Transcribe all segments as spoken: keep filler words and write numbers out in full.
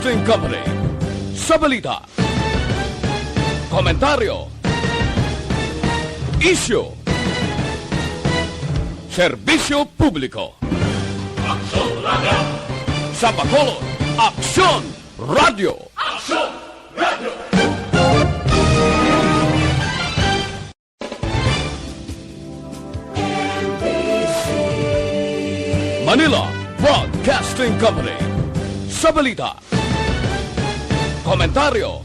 Broadcasting Company. Sa balita, komentaryo, isyu, serbisyo publiko. Aksyon Radio! Sa Bacolod, Aksyon Radio! Aksyon Radio! Manila Broadcasting Company. Sa balita, komentaryo,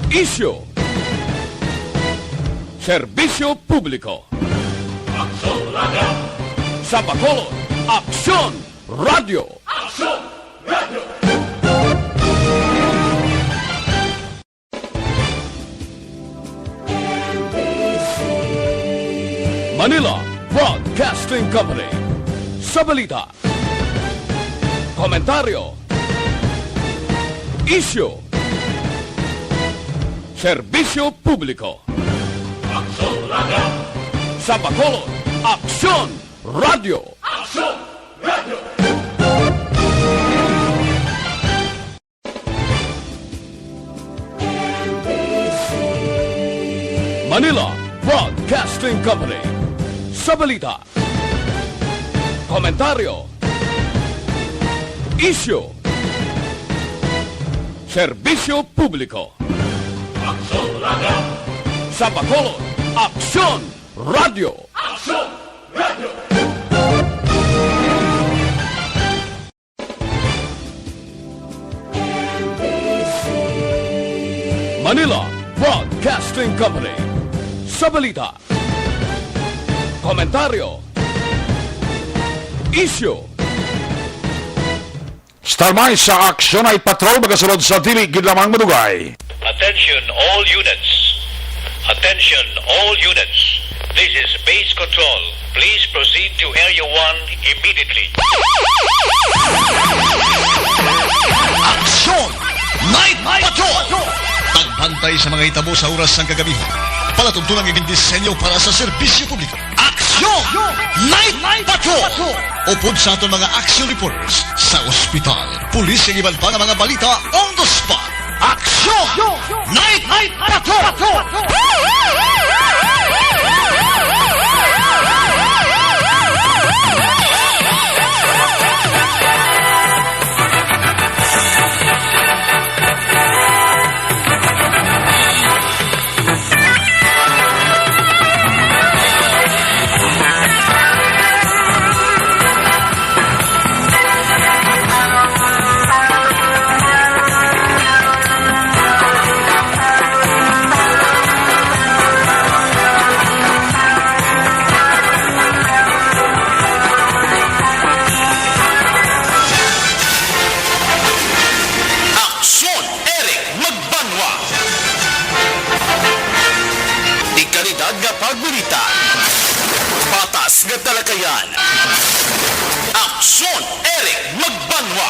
isyu, serbisyo publiko. Aksyon Radio! Sa Bacolod, Aksyon Radio! Aksyon Radio! Manila Broadcasting Company. Sa balita, komentaryo, isyu, serbisyo publiko. Aksyon Radio! Sa Bacolod, Aksyon Radio! Aksyon Radio! Manila Broadcasting Company. Sa balita, komentaryo, isyu, serbisyo publiko. Aksyon Radio! Sa Bacolod, Aksyon Radio! Aksyon Radio! Manila Broadcasting Company. Sa balita, komentaryo, isyu. Star Mines sa Aksyon Night Patrol, magasunod sa dili gid lamang madugay. Attention all units. Attention all units. This is base control. Please proceed to Area one immediately. Aksyon Night Patrol! Pagbantay sa mga hitabo sa oras sang kagabihan. Palatuntunan nga gindisenyo para sa serbisyo publiko. Aksyon Night Patrol! Upod sa aton mga action reporters sa ospital, pulis, kag iban pa nga mga balita on the spot. Aksyon Night Patrol! Aksyon, Eric Magbanwa. Dekalidad nga pagbalita. Patas nga talakayan. Aksyon, Eric Magbanwa.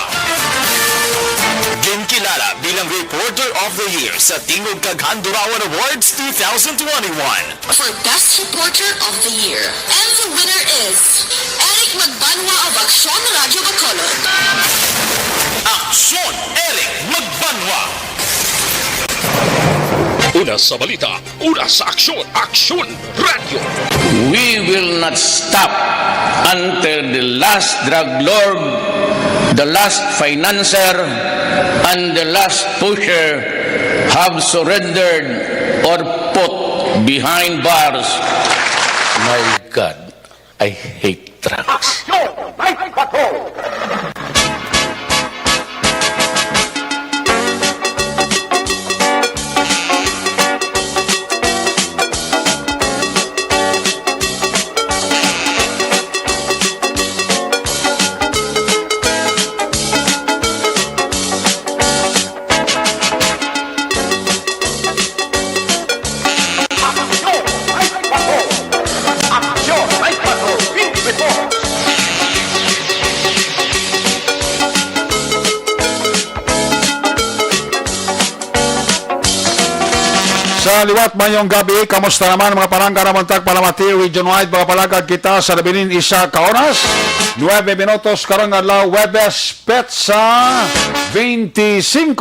Ginkilala bilang Reporter of the Year sa Tingog kag Handurawan Awards two thousand twenty-one. For Best Reporter of the Year. And the winner is Eric Magbanwa of Aksyon Radio Bacolod. Aksyon, Eric Magbanwa. Una sa balita, una sa aksyon, Aksyon Radio. We will not stop until the last drug lord, the last financier, and the last pusher have surrendered or put behind bars. My God, I hate drugs. Aksyon! May bato! Aksyon! May bato! Aksyon! May bato! Report! Liwat, mayong gabi. Kamusta naman, mga palangga, naman tag palamati, region-wide, mga palagad kita sa nabilin isa ka oras. Nuebe minutos karong adlaw, Huwebes, petsa twenty-five.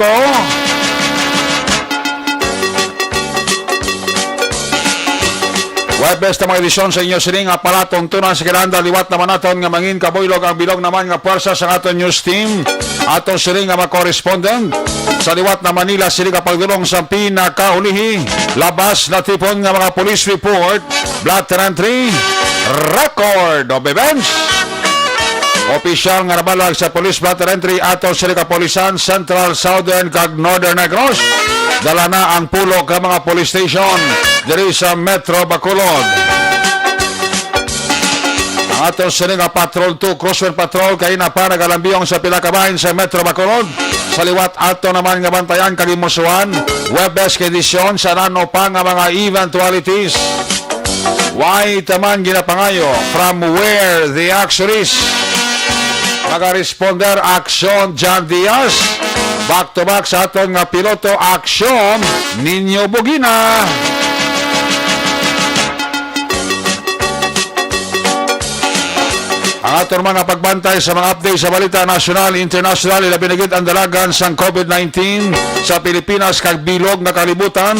Huwebes na mga edisyon sa inyo sining nga palatuntunan sa kinahanglan. Liwat naman naton nga mangin kabuylog ang bilog naman nga pwersa sa aton news team. Aton sining nga mga correspondent sa liwat na Manila, sini ka pagdulong sa pinakaulihi, labas na tipon nga mga police report, blotter entry, record of events. Opisyal nga nabalag sa police blotter entry ato sa kapulisan Central, Southern, kag Northern Negros. Dala na ang pulo ka mga police station diri sa Metro Bacolod. Ang aton sini nga Patrol two, Cruiser Patrol, kay na pa nagalambiyong sa pila ka bahin sa Metro Bacolod. Sa liwat ato naman nga bantayan kag imusuhan, Huwebes ka edisyon sa nano pa nga mga eventualities. Why taman ginapangayo? From where the action is? Maga-responder, Aksyon John Diaz. Back to back sa aton nga piloto, Aksyon Ninyo Bugina. Ang aton mga pagbantay sa mga update sa balita nasyonal, internasyonal, ilabi na gid ang dalagan sang COVID nineteen sa Pilipinas kag bilog nga kalibutan.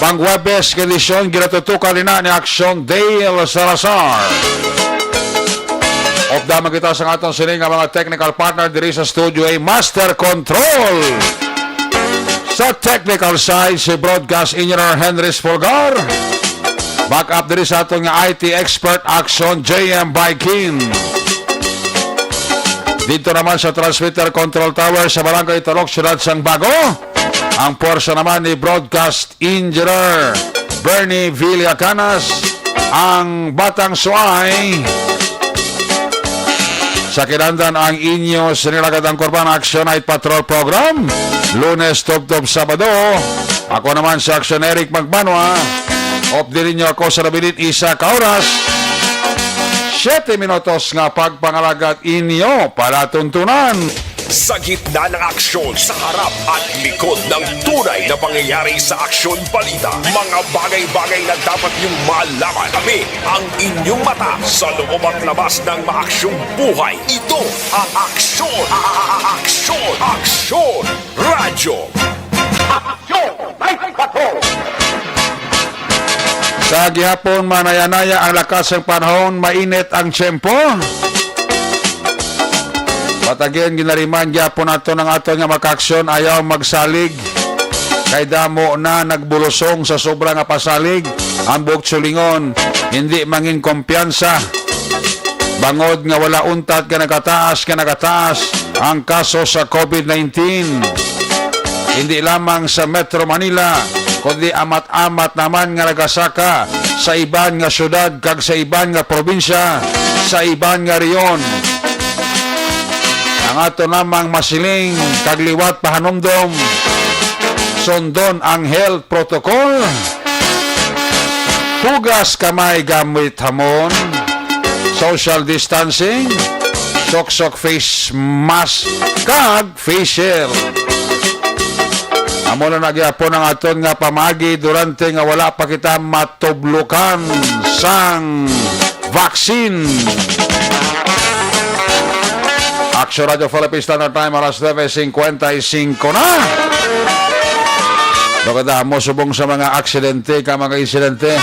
Pang Huwebes nga edisyon, ginatutukan nina ni Aksyon Dale Salazar. Upda man kita sa aton sini nga mga technical partner diri sa studio, ay Master Control. Sa technical side, si Broadcast Engineer Henry Spolgar. Back up diri sa aton nga I T expert, Action J M Baikin. Dito naman sa transmitter control tower sa Barangay Talok, Siyudad sang Bago, ang pwersa naman ni Broadcast Engineer Bernie Villacanas, ang Batang Suay. Sa kinahanglan ang inyo sinilagad ang Korban Action Night Patrol Program, Lunes tubtob Sabado. Ako naman si Action Eric Magbanwa. Updi ninyo ako sa nabilin isa ka oras. Siyete minutos nga pagpangalagad inyo palatuntunan. Sa gitna ng aksyon, sa harap at likod ng tunay na pangyayari sa Aksyon Balita, mga bagay-bagay na dapat niyong malaman. Kami ang inyong mata sa loob at labas ng maaksyong buhay. Ito ang Aksyon, a-, a-, a-, Aksyon, Aksyon Radyo. Aksyon Night Patrol. Sa gihapon, manaya-naya ang lakas ng panahon, mainit ang tiyempo. But again, ginariman gyapon nato ng aton nga makaaksyon, ayaw magsalig. Kay damo na nagbulusong sa sobra nga pasalig ang buhok silingon, hindi mangin kumpiyansa. Bangod nga wala untat nga nagataas, nga nagataas ang kaso sa COVID nineteen. Hindi lamang sa Metro Manila, kundi amat-amat naman nga nagasaka sa iban nga syudad kag sa iban nga probinsya, sa iban nga rehiyon. Ang ato namang masiling kag liwat pahanumdom, sundon ang health protocol. Hugas kamay gamit hamon, social distancing, sok-sok face mask, kag face shield. Amo na na gyapon ang aton nga pamaagi durante nga wala pa kita matublukan sang vaccine. Action Radio Philippines Standard Time, alas nuebe cincuenta y cinco na. Maganda mo subong sa mga aksidente ka mga insidente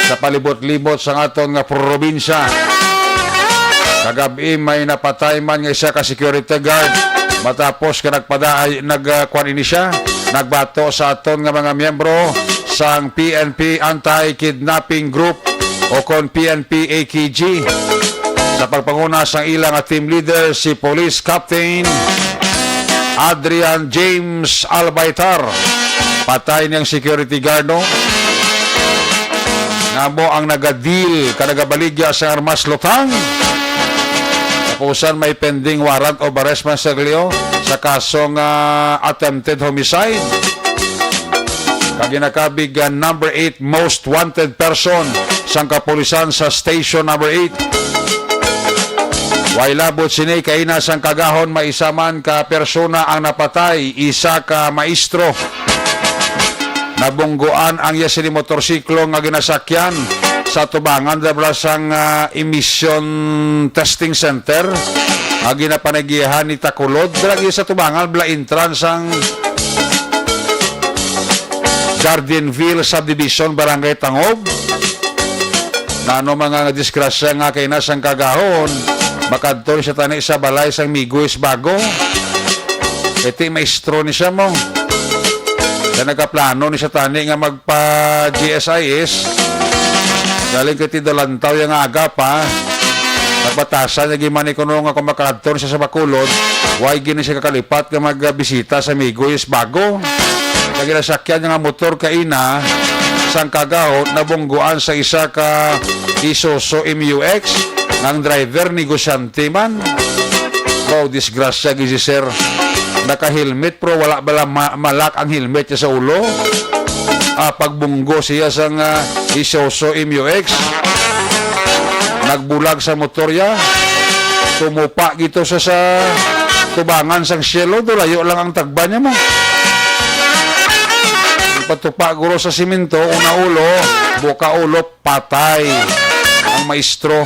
sa palibot-libot sa aton nga probinsya. Kagabi may napatay man nga isa ka security guard matapos ka nagpada-, nag, ah, kwan ini siya, nagbato sa aton nga mga miyembro sang P N P Anti-Kidnapping Group o kon P N P A K G. Sa pagpanguna sang ila nga team leader, si Police Captain Adrian James Albaitar, patay niyang security guard, no? Nga mo ang nagadeal ka nagabaligya sa armas lutang. Tapusan may pending warrant of arrest man sa Glio sa kaso nga attempted homicide. Kag ginakabig nga number eight most wanted person sang kapulisan sa Station Number Eight. Way labot sini kay ina sang kagahon may isa man ka persona ang napatay, isa ka maestro. Nabungguan ang iya sini motorsiklo nga ginasakyan sa tubangan da bala sang, ah, emission testing center nga ginapanagyahan ni Takulod. Dira gid sa tubangan bala entrance sang Gardenville Subdivision, Barangay Tangob. Nano mga disgrasya nga kay na sang kagahon, makadto ni siya tani sa balay sang Migoy Isbago. Iti maestro ni siya mo. Kaya nagkaplano ni siya tani nga magpa-G S I S. Galing kay ti Dalantaw yang aga pa. Nagbatasan niya gimani kuno nga kung makadto ni siya sa Bacolod, why gini siya kakalipat nga magbisita sa Migoy Isbago? Kag ginasakyan niya nga motor kaina sang kagahon nabungguan sa isa ka Isuzu M U X nga ang driver negosyante man. Wow, disgrasya gid si sir. Naka-helmet pero wala bala ma- malak ang helmet niya sa ulo. Ah, pagbunggo siya sang, ah, Isuzu M U X. Nagbulag sa motor ya. Tumupa gito sa, sa tubangan sang Cielo, do layo lang ang tagba niya mo. Patupa guro sa simento, una ulo, buka ulo, patay ang maestro.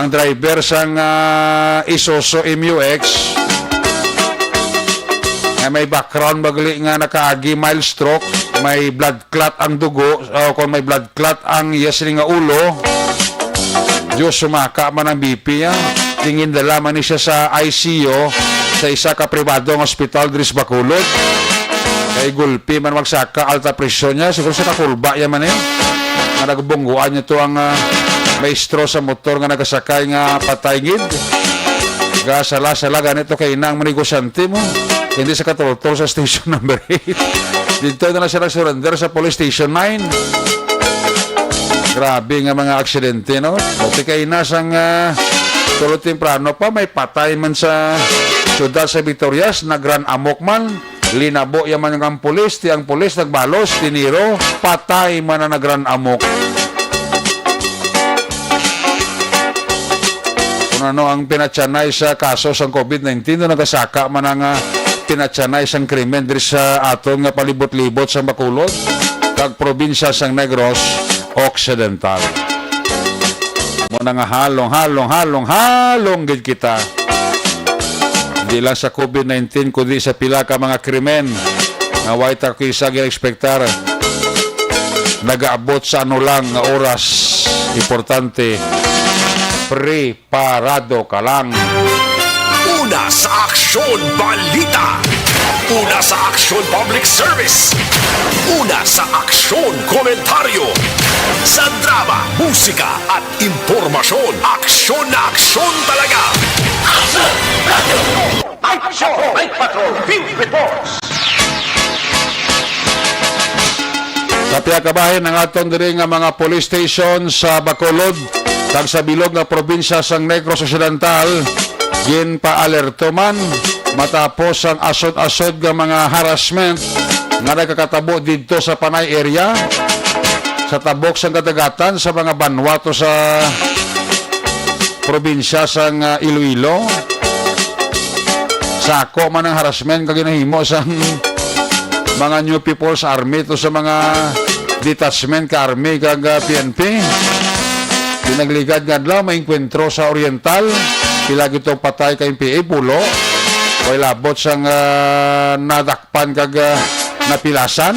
Ang driver sang, ah, Isuzu M U X ay may background bagli nga nakaagi mild stroke, may blood clot ang dugo, o kung may blood clot ang iya sini nga ulo, Diyos, sumaka man ang B P niya. Tingindala man ni siya sa I C U sa isa ka pribado nga ospital diri sa Bacolod. Kay gulpi man magsaka alta presyon niya, siguro sa kakulba niya man eh. Nga nagbungguan niya to ang, ah, maestro sa motor nga nagasakay nga patay gid. Gasala-sala ganito kay inang manigosyante mo. Hindi sa katultol sa station number eight. Dito na lang siya nag-surrender sa police station nine. Grabe nga mga aksidente, no? Dati kay na sang, ah, tulo temprano pa, may patay man sa syudad sa Victorias, nagran amok man. Linabo yaman ang pulis, ti ang pulis nagbalos, tiniro, patay man ang nagran amok. Kung ano ang pinatyanay sa kaso sang COVID nineteen, no, nagasaka man ang, ah, pinatyanay sang krimen diri sa aton nga palibot-libot sa Bacolod kag probinsya sang Negros Occidental. Mo na nga halong, halong, halong, halong gid kita. Hindi lang sa COVID nineteen, kundi sa pila ka mga krimen nga way ta kisa ginaekspektar. Nagaabot sa ano lang nga oras. Importante, preparado ka lang. Una sa Aksyon Balita. Una sa Aksyon Public Service. Una sa Aksyon Komentaryo. Sa drama, musika, at impormasyon, aksyon na aksyon talaga. Aksyon! Aksyon! Night Patrol Field Reports! Sa pihak kabahin ang aton diri nga mga police station sa Bacolod kag sa bilog nga probinsya sang Negros Occidental, ginpaalerto man matapos ang asod-asod nga mga harassment nga nagakatabo didto sa Panay area, sa tabok sang kadagatan sa mga banwa to sa probinsya sang, ah, Iloilo. Sako man ang harassment nga ginahimo sang mga New People's Army to sa mga detachment ka army kag, ah, P N P. Pinagligad nga adlaw, may engkwentro sa Oriental. Pila gitong patay ka M P A, pulo. Way labot sang, ah, nadak pan kag, ah, napilasan.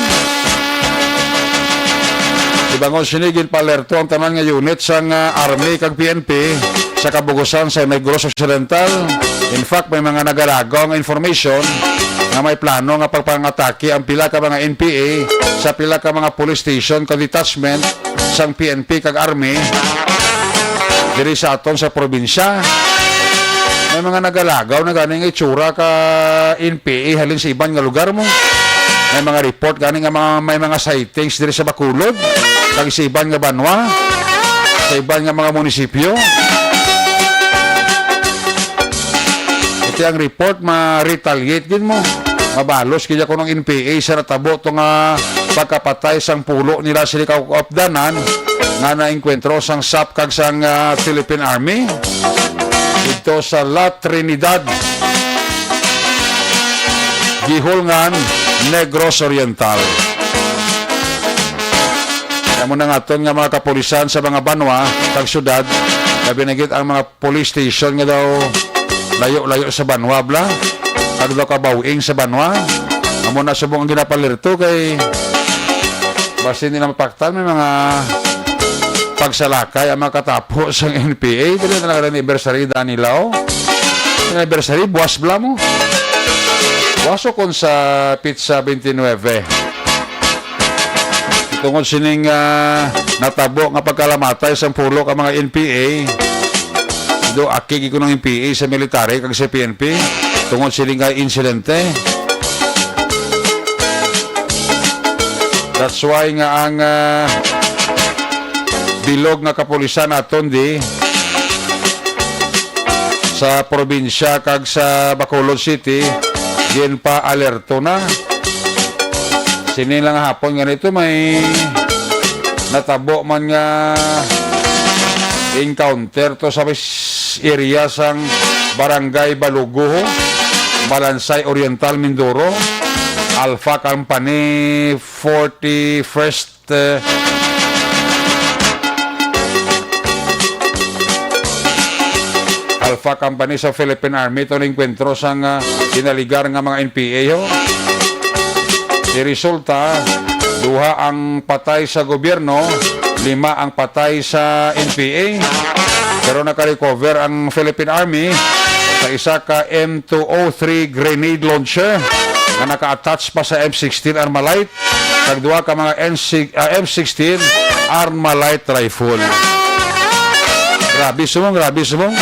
Ibangon sini, ginpaalerto ang tanan nga unit sang, ah, Army kag P N P sa kabugusan sa Negros Occidental. In fact, may mga nagalagaw nga information nga may plano nga pagpangatake ang pila ka mga N P A sa pila ka mga police station kag detachment sang P N P kag Army diri sa aton sa probinsya. May mga nagalagaw na gani nga itsura ka N P A halin sa iban nga lugar mo. May mga report gani nga mga, may mga sightings diri sa Bacolod kag sa iban nga banwa, sa iban nga mga munisipyo. Iti ang report, ma-retaliate gid mo. Mabalos gid ako ng N P A sa natabo to nga pagkapatay sang pulo nila sila kaupdanan nga naengkwentro sang sap kag sang, ah, Philippine Army dito sa La Trinidad. Gihulngan Negros Oriental. Kamo na nga aton nga mga kapulisan sa mga banwa kag syudad, labi na gid ang mga police station nga daw layo-layo sa banwa, bla. Kag daw kabaw-ing sa banwa. Amo na subong ang ginapalerto kay basin nila mapaktan, may mga pagsalakay ang mga katapo sang N P A. Dili na lang anniversary, Danilaw. Anniversary, buwas bala mo. Buwas o kon sa pitsa twenty-nine. Tungod sining, ah, natabo nga pagkalamatay sang pulo ka mga N P A, do aki ko ng N P A sa military kag sa P N P tungod sining nga insidente. That's why nga ang, ah, bilog nga kapulisan naton di sa probinsya kag sa Bacolod City, ginpa-alerto na. Sini lang hapon nga nito may natabo man nga encounter to sa s-, area sang Barangay Balugo, Malansay Oriental, Mindoro, Alpha Company, forty-first, eh, Alpha Company sa Philippine Army. Ito ang enkwentro sang, ah, ginaligar nga mga N P A, ho. Di resulta, duha ang patay sa gobyerno, lima ang patay sa N P A. Pero nakarecover ang Philippine Army sa isa ka M two oh three grenade launcher nga naka-attach pa sa M sixteen Armalite kag duha ka mga N six, ah, M sixteen Armalite rifle. Grabe subong, grabe subong.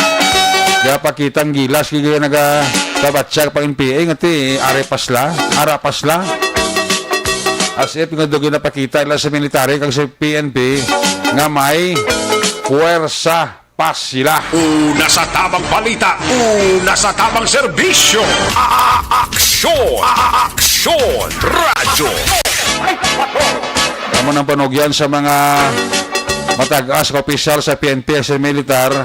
Kaya pakitang gilas, kaya nagatabatsag pang N P A, nga ti, are pa sila, ara pa sila. As if nga doon ginapakita nila sa military kag sa P N P nga may puwersa pa sila. Una sa tabang balita, una sa tabang serbisyo, a-, a-, aksyon, a-, a-, aksyon, radyo. Amo nang panugyan sa mga matag-as nga opisyal sa P N P, sa militar,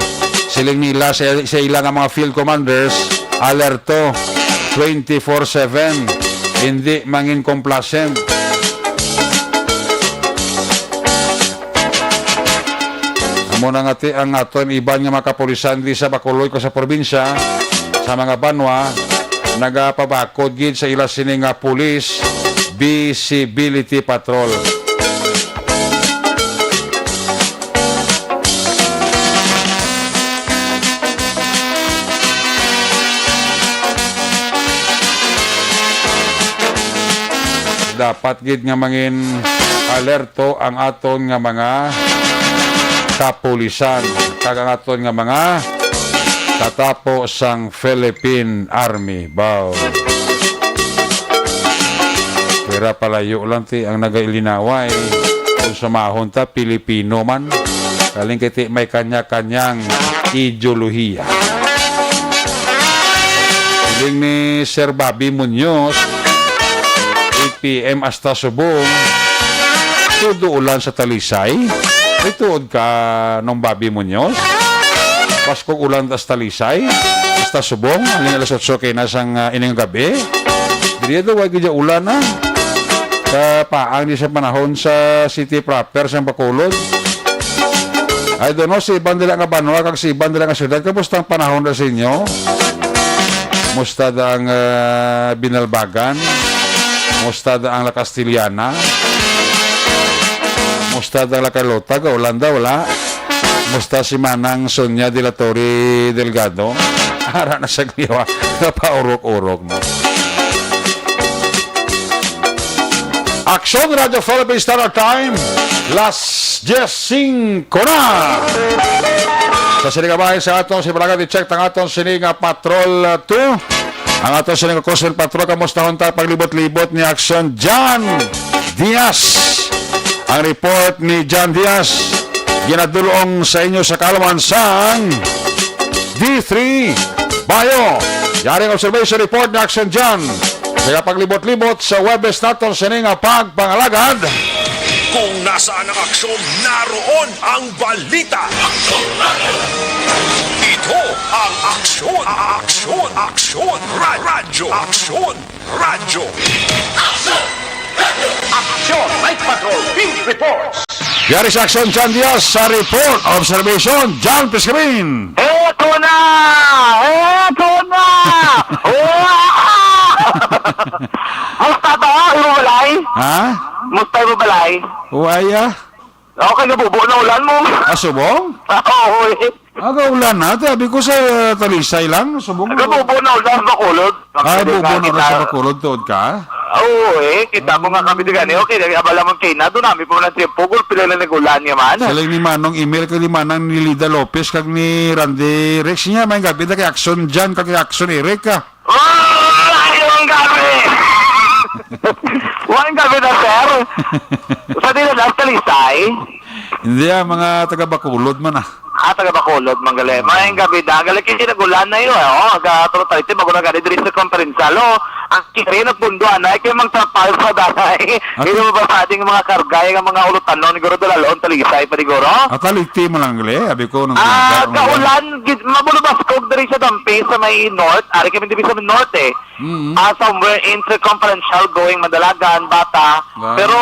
siling nila sa, sa ila nga mga field commanders, alerto twenty-four seven, hindi mangin complacent. Amo na nga ti ang aton iban nga mga kapulisan di sa Bacolod kag sa probinsya, sa mga banwa, nagapabakod gid sa ila sini nga police visibility patrol. Dapat gid nga mangin alerto ang aton nga mga kapulisan kag ang aton nga mga katapo sang Philippine Army. Baw. Pira palayo lang ti ang nagailinaway. Kung sumahon ta, Pilipino man. Kaling kiti may kanya-kanyang ideolohiya. Siling ni Sir Bobby Muñoz, eight P M hasta subong, tuod ulan sa Talisay. May tuod ka, Nong Bobby Muñoz? Paskog ulan tas Talisay hasta subong, aling alas otso kay na sang, ah, ining gabi. Diri daw, way gid ulan na. Kapaang ni sa panahon sa city proper sang Bacolod. I don't know, sa iban nila nga banwa kag sa iban nila nga syudad, kamusta ang panahon na sa inyo? Musta da ang, ah, Binalbagan? Musta da ang La Castellana? Musta da ang La Carlota? Gaulan da, wala? Musta si Manang Sonia de la Torre Delgado? Ara na sa gliwa. Napaurok-urok na. Aksyon, Radyo Philippine Standard Time, las diez singko na. Sa sini nga bahin sa aton, si Barangay, i-check ang aton sini nga Patrol two. Ang aton sini nga Crosswind Patrol, kamustahon ta paglibot-libot ni Aksyon John Diaz. Ang report ni John Diaz, ginadulong sa inyo sa kaalaman sang D three Bayo. Yari ang observation report ni Aksyon John. Kaya paglibot-libot sa Webes naton sini nga pagpangalagad. Kung nasaan ang aksyon, naroon ang balita. Ito ang Aksyon, Aksyon, Aksyon, Ra-, Radyo. Aksyon Radyo. Aksyon Night Patrol Field Reports. Yari sa Aksyon, John Diaz sa report. Observation, John Piscabin. Eto na! Eto na! Wow! Musta to? Imo balay? Ha? Musta imo balay? Waya? Okay, gabubo na ulan mo. Ah, subong? Oo, eh. Aga ulan na, sabi ko sa, uh, Talisay lang, subong. Gabubo na ulan, Bacolod. Ay, bubo na ulan sa Bacolod, tuod ka? Oo, eh. Kita mo nga kami di gani. Okay, lagi abala man kay na. Doon namin po ng tiyempo. Gulpi lang na nag-ulan niya man. Sila ni Manong Emil, kay ni Manang Nilida Lopez, kag ni Randy Rex niya. May gabi na kay Action Jan, kag kay Action Eric, ah. Oh, ayong gabi! One gabi na, sir. Sa di na, Talisay? Hindi, ah, mga taga Bacolod man, ah. Ah, taga Bacolod, manggali. Maayong gabi da. Gali kay nag-ulan na yun, oh. Aga, tulo tayo, bago na gali diri sa konferensyal, oh. Ang kiri na pundo, anay, kay magtrapal sa danay. Ah, kay mabasa ding mga karga, yung mga ulutanon, siguro, dalalon, Talisay pa, siguro. Ah, taliti mo lang, gali. Abi ko, nung Ah, nung- kaulan, gid, mabulubaskog diri sa Dampi, sa may north. Ari kami diri sa north, eh. Mm. Ah, somewhere in circumferential going Madalagan, Bata. Wow. Pero,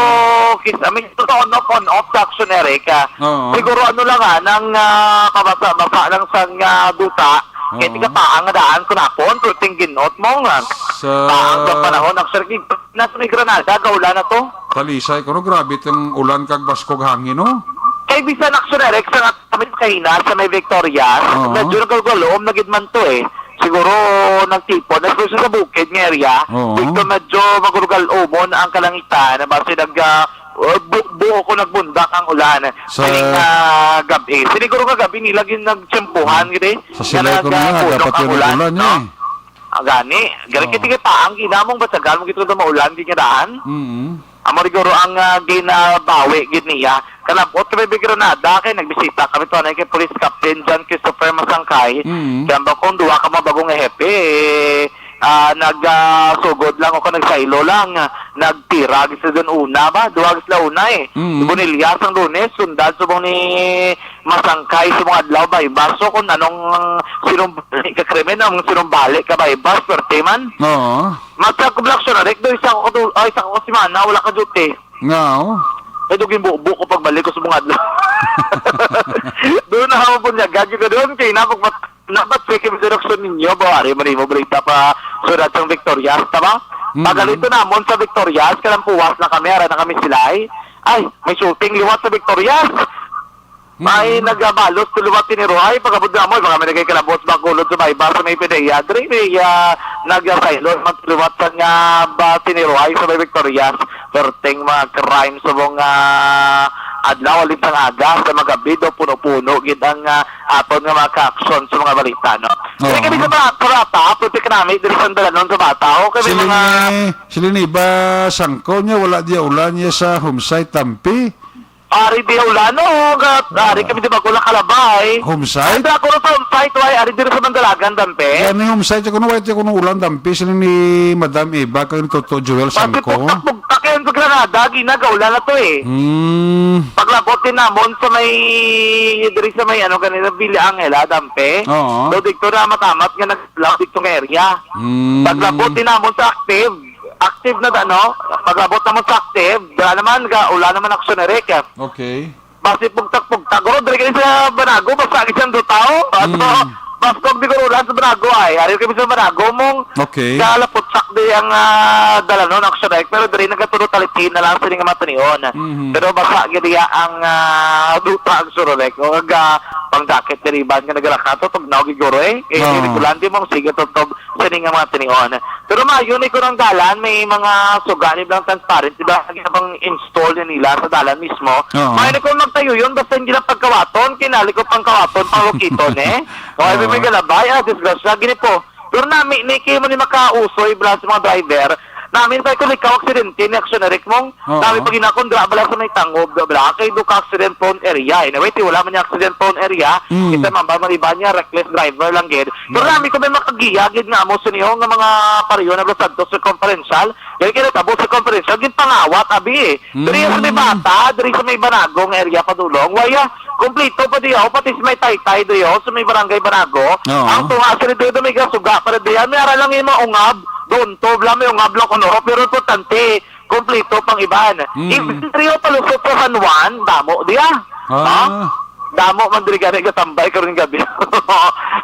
kis-, I mean, ito on off, on off sa Action Eric, ah. Oo. Siguro ano lang, ah, nang, ah, pabasa-basa lang sa, ah, duta, Oo. Kaya tiga pa ang daan ko napon, perting ginot mo nga. Sa Paang sa panahon, Action Eric, nasa may Granada, kaulan na to. Talisay, kuno grabe itong ulan kag baskog hangin, no? Kay bisan, Action Eric, sa nga kami kahina sa may Victorias, Oo. medyo nagkaluom na gid man to, eh. Siguro nagtipon, especially sa bukid nga area, Oo. dito medyo magulugal-umon ang kalangitan, basi nag, ah, uh, bu-, buo ko nagbundak ang ulan. Sa Sining, ah, gabi. Siniguro nga gabi nila gid nagtiyempuhan gid, eh. Sa Silay Nga ko na nga, nagpuno dapat ang yun ang ulan, ulan, no? Eh. Ah, gani. Gani Oo. kiti kita ang ginamong basagan mo gito na maulan, di nga daan. Mm. Amo siguro ang, ah, ginabawi gid niya. Kalabot kami, Big Granada, kay nagbisita kami to, ano, kay Police Captain John Christopher Masangkay. Mm. Kaya ba kung duha ka mga bagong hepe, eh, ah, nag, ah, sugod lang o kung nagsaylo lang, ah, nagtira gid sila dun una ba? Duha gid sila una, eh. Mm. Bonillas ang Lunes, sundan subong ni Masangkay sa mga adlaw, Baybas. So, kung anong sinumbali ka krimen, ang sinumbali ka, Baybas, swerte man. Oo. Magkakublaksyon, Rick, doon isa ko katu-, ay, isa ko simana, wala ka duty. Nga, oh. Ay, duging bubo ko pagbalik ko sa mga adlaw. Doon na ako punyagan ka doon, kay napag-, napat sa kami direksyon ninyo, ba, ari, mali mo, balita pa, surat sang Victorias, tama? Mm. Pagalito namon sa Victorias, kalampuwas na kami, ara na kami silay. Ay, may shooting liwat sa Victorias. May Mm. nagabalos ko liwat tiniruhay, pagabot na mo, baka may nagay kalabot, Bacolod sa Baybas, sa may Pidea, diri, may, ah, nagasaylo, man liwat sa nga ba tiniruhay sa may Victorias. Perting mga crime subong, ah, adlaw, alin sang aga, sa magabi daw, puno-puno gid ang, ah, aton nga mga ka-action sa mga balita, no? Kaya Oo. kami sa mga bata, pwede ka namin diri sa Dalanon sa bata, o kami Sila mga ni, sila ni ba sangko niya, wala di ulan niya sa Homsay Tampi? Ari di ulan, no? Ga-, ari kami di ba ko nakalabay? Homsay? Ari ako sa Homsay, tuway, ari diri sa Mandalagan, Tampi. Yan ni Homsay, tiyo kuno, wala tiyo kuno ulan, Tampi, sila ni Madam Eva, kag ni Toto Joel Sangko. Pagpugtak-pugtak yan sa Granada, ginagaulan na to, eh. Hmm. Paglabot din namon sa may, diri sa may, ano, kanina, Villa Angela, Tampi. Oo. So, dito na matamat nga nag-, dito nga area. Hmm. Paglabot din namon sa active, active na, ano, paglabot namon sa active, wala naman, ga-, wala naman action, Eric, eh. Okay. Basi pugtak-pugtak. Guro, diri kami sa Banago, basta ang isang dutaw. Ato, Mm. basta ang bigor ulan sa Banago ay. Ari kami sa Banago, mong Okay. kalaputsak di ang, ah, Dalanon, actually. Pero diri nagatulo talitin na lang sini nga matanion. Mhm. Pero basa gid iya ang, ah, duta ang surulek. O nga, pang jacket diri ba nga nagalakato, tugnaw gid guro eh. Eh, Oo. Regulante mong sige, tugtog sini nga matanion. Pero maayo ni ko ng dalan, may mga suga ni lang transparent, di ba? Ang ginabang install na nila sa dalan mismo. Oo. Maayo ni ko magtayo yun, basta hindi lang pagkawaton, kinali ko pang kawaton, pang lukiton, eh. O, ay, Oo. may galabay, ah, disgrasya, gini po. Pero nami, ni, kay mo ni makausoy, bala sa mga driver, namin pa ko ikaw aksidente ni Action Eric mong, Oo. nami pag inakon, dra, bala sa may tangob, bala, kay do ka accident prone area. Anyway, ti wala man yung accident prone area, Mm. kita mambal man iba niya, reckless driver lang gid. Pero Mm. nami ko may makagiya gid nga amo sa niyo nga mga pariyo na Los Santos circumferential, Kaya kinatabo sa konferensya, ginpangawat, abi, eh. Diri sa may Mm. Bata, diri sa may Banago nga area, padulong. Waya, kompleto pa diyo, pati sa may Taytay diyo, sa may Barangay Banago. Oo. Ang tunga sa dito, may gasuga pa rin diyan. May ara lang yung maungab, Doon to, bla, may ungab lang kuno, pero importante, kompleto pang iban. Mm. Even diri palusot sa San Juan, damo diya. Ah. Ha? Damo man diri gani gatambay karon gabi.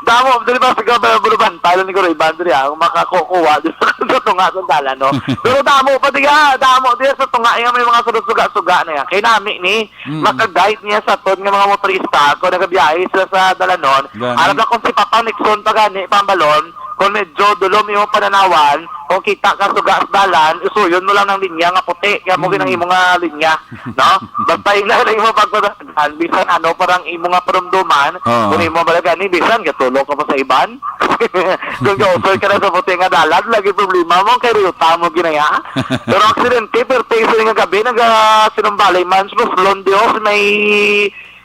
Damo diri ba sa gabay, bulubantay lang ni Guro Iban diri, ah, makakukuha diri sa tunga sa dalan, no? Pero damo pa diya, damo diya sa tunga, yung may mga suga-suga na yan. Kay nami ni, Mm. maka-guide niya sa ton nga mga motorista kung nagabiyahe sila sa dalanon. Gani. Alam na kung si Papa Nixon pa gani, pambalon, kung medyo dulom yung pananawan, kung kita ka suga sa dalan, isuyon mo lang ng linya nga puti, kaya mo Mm. ginang imo nga linya, no? Basta ina lang mo pagpadagan, bisan ano, parang imo nga parumduman, Oo. kung imo balagan, eh, bisan gatulog ka pa sa iban. Kung gausol ka na sa puti nga dalan, lagi problema mo, kay riyuta mo ginaya. Pero aksidente, pero tayo nga gabi, naga, sinumbali man, sa Roslon, Dios, may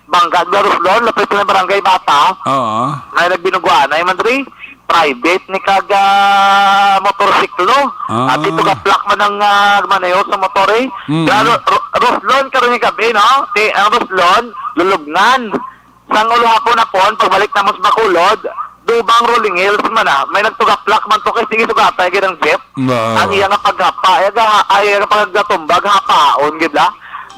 Bangkag na Roslon, lapit na Barangay Bata. Oo. May nagbinuguan, ay man diri, private ni kag, ah, motorsiklo. Ah. At ito gaplak man ang, ah, manayo sa motor, eh. Mm. Pero Ro-, Roslon karon nga gabi, no? Ti, ang Roslon, lulubngan. Sang ulo hapon na pon, pagbalik na mo sa Bacolod, Dubang Rolling Hills man, ah. May nagtugaplak man to kay sige sugata gyud ang jeep. Wow. Ang iya nga paghapa, ay ga, ay nga pagtumbag hapaon gid la.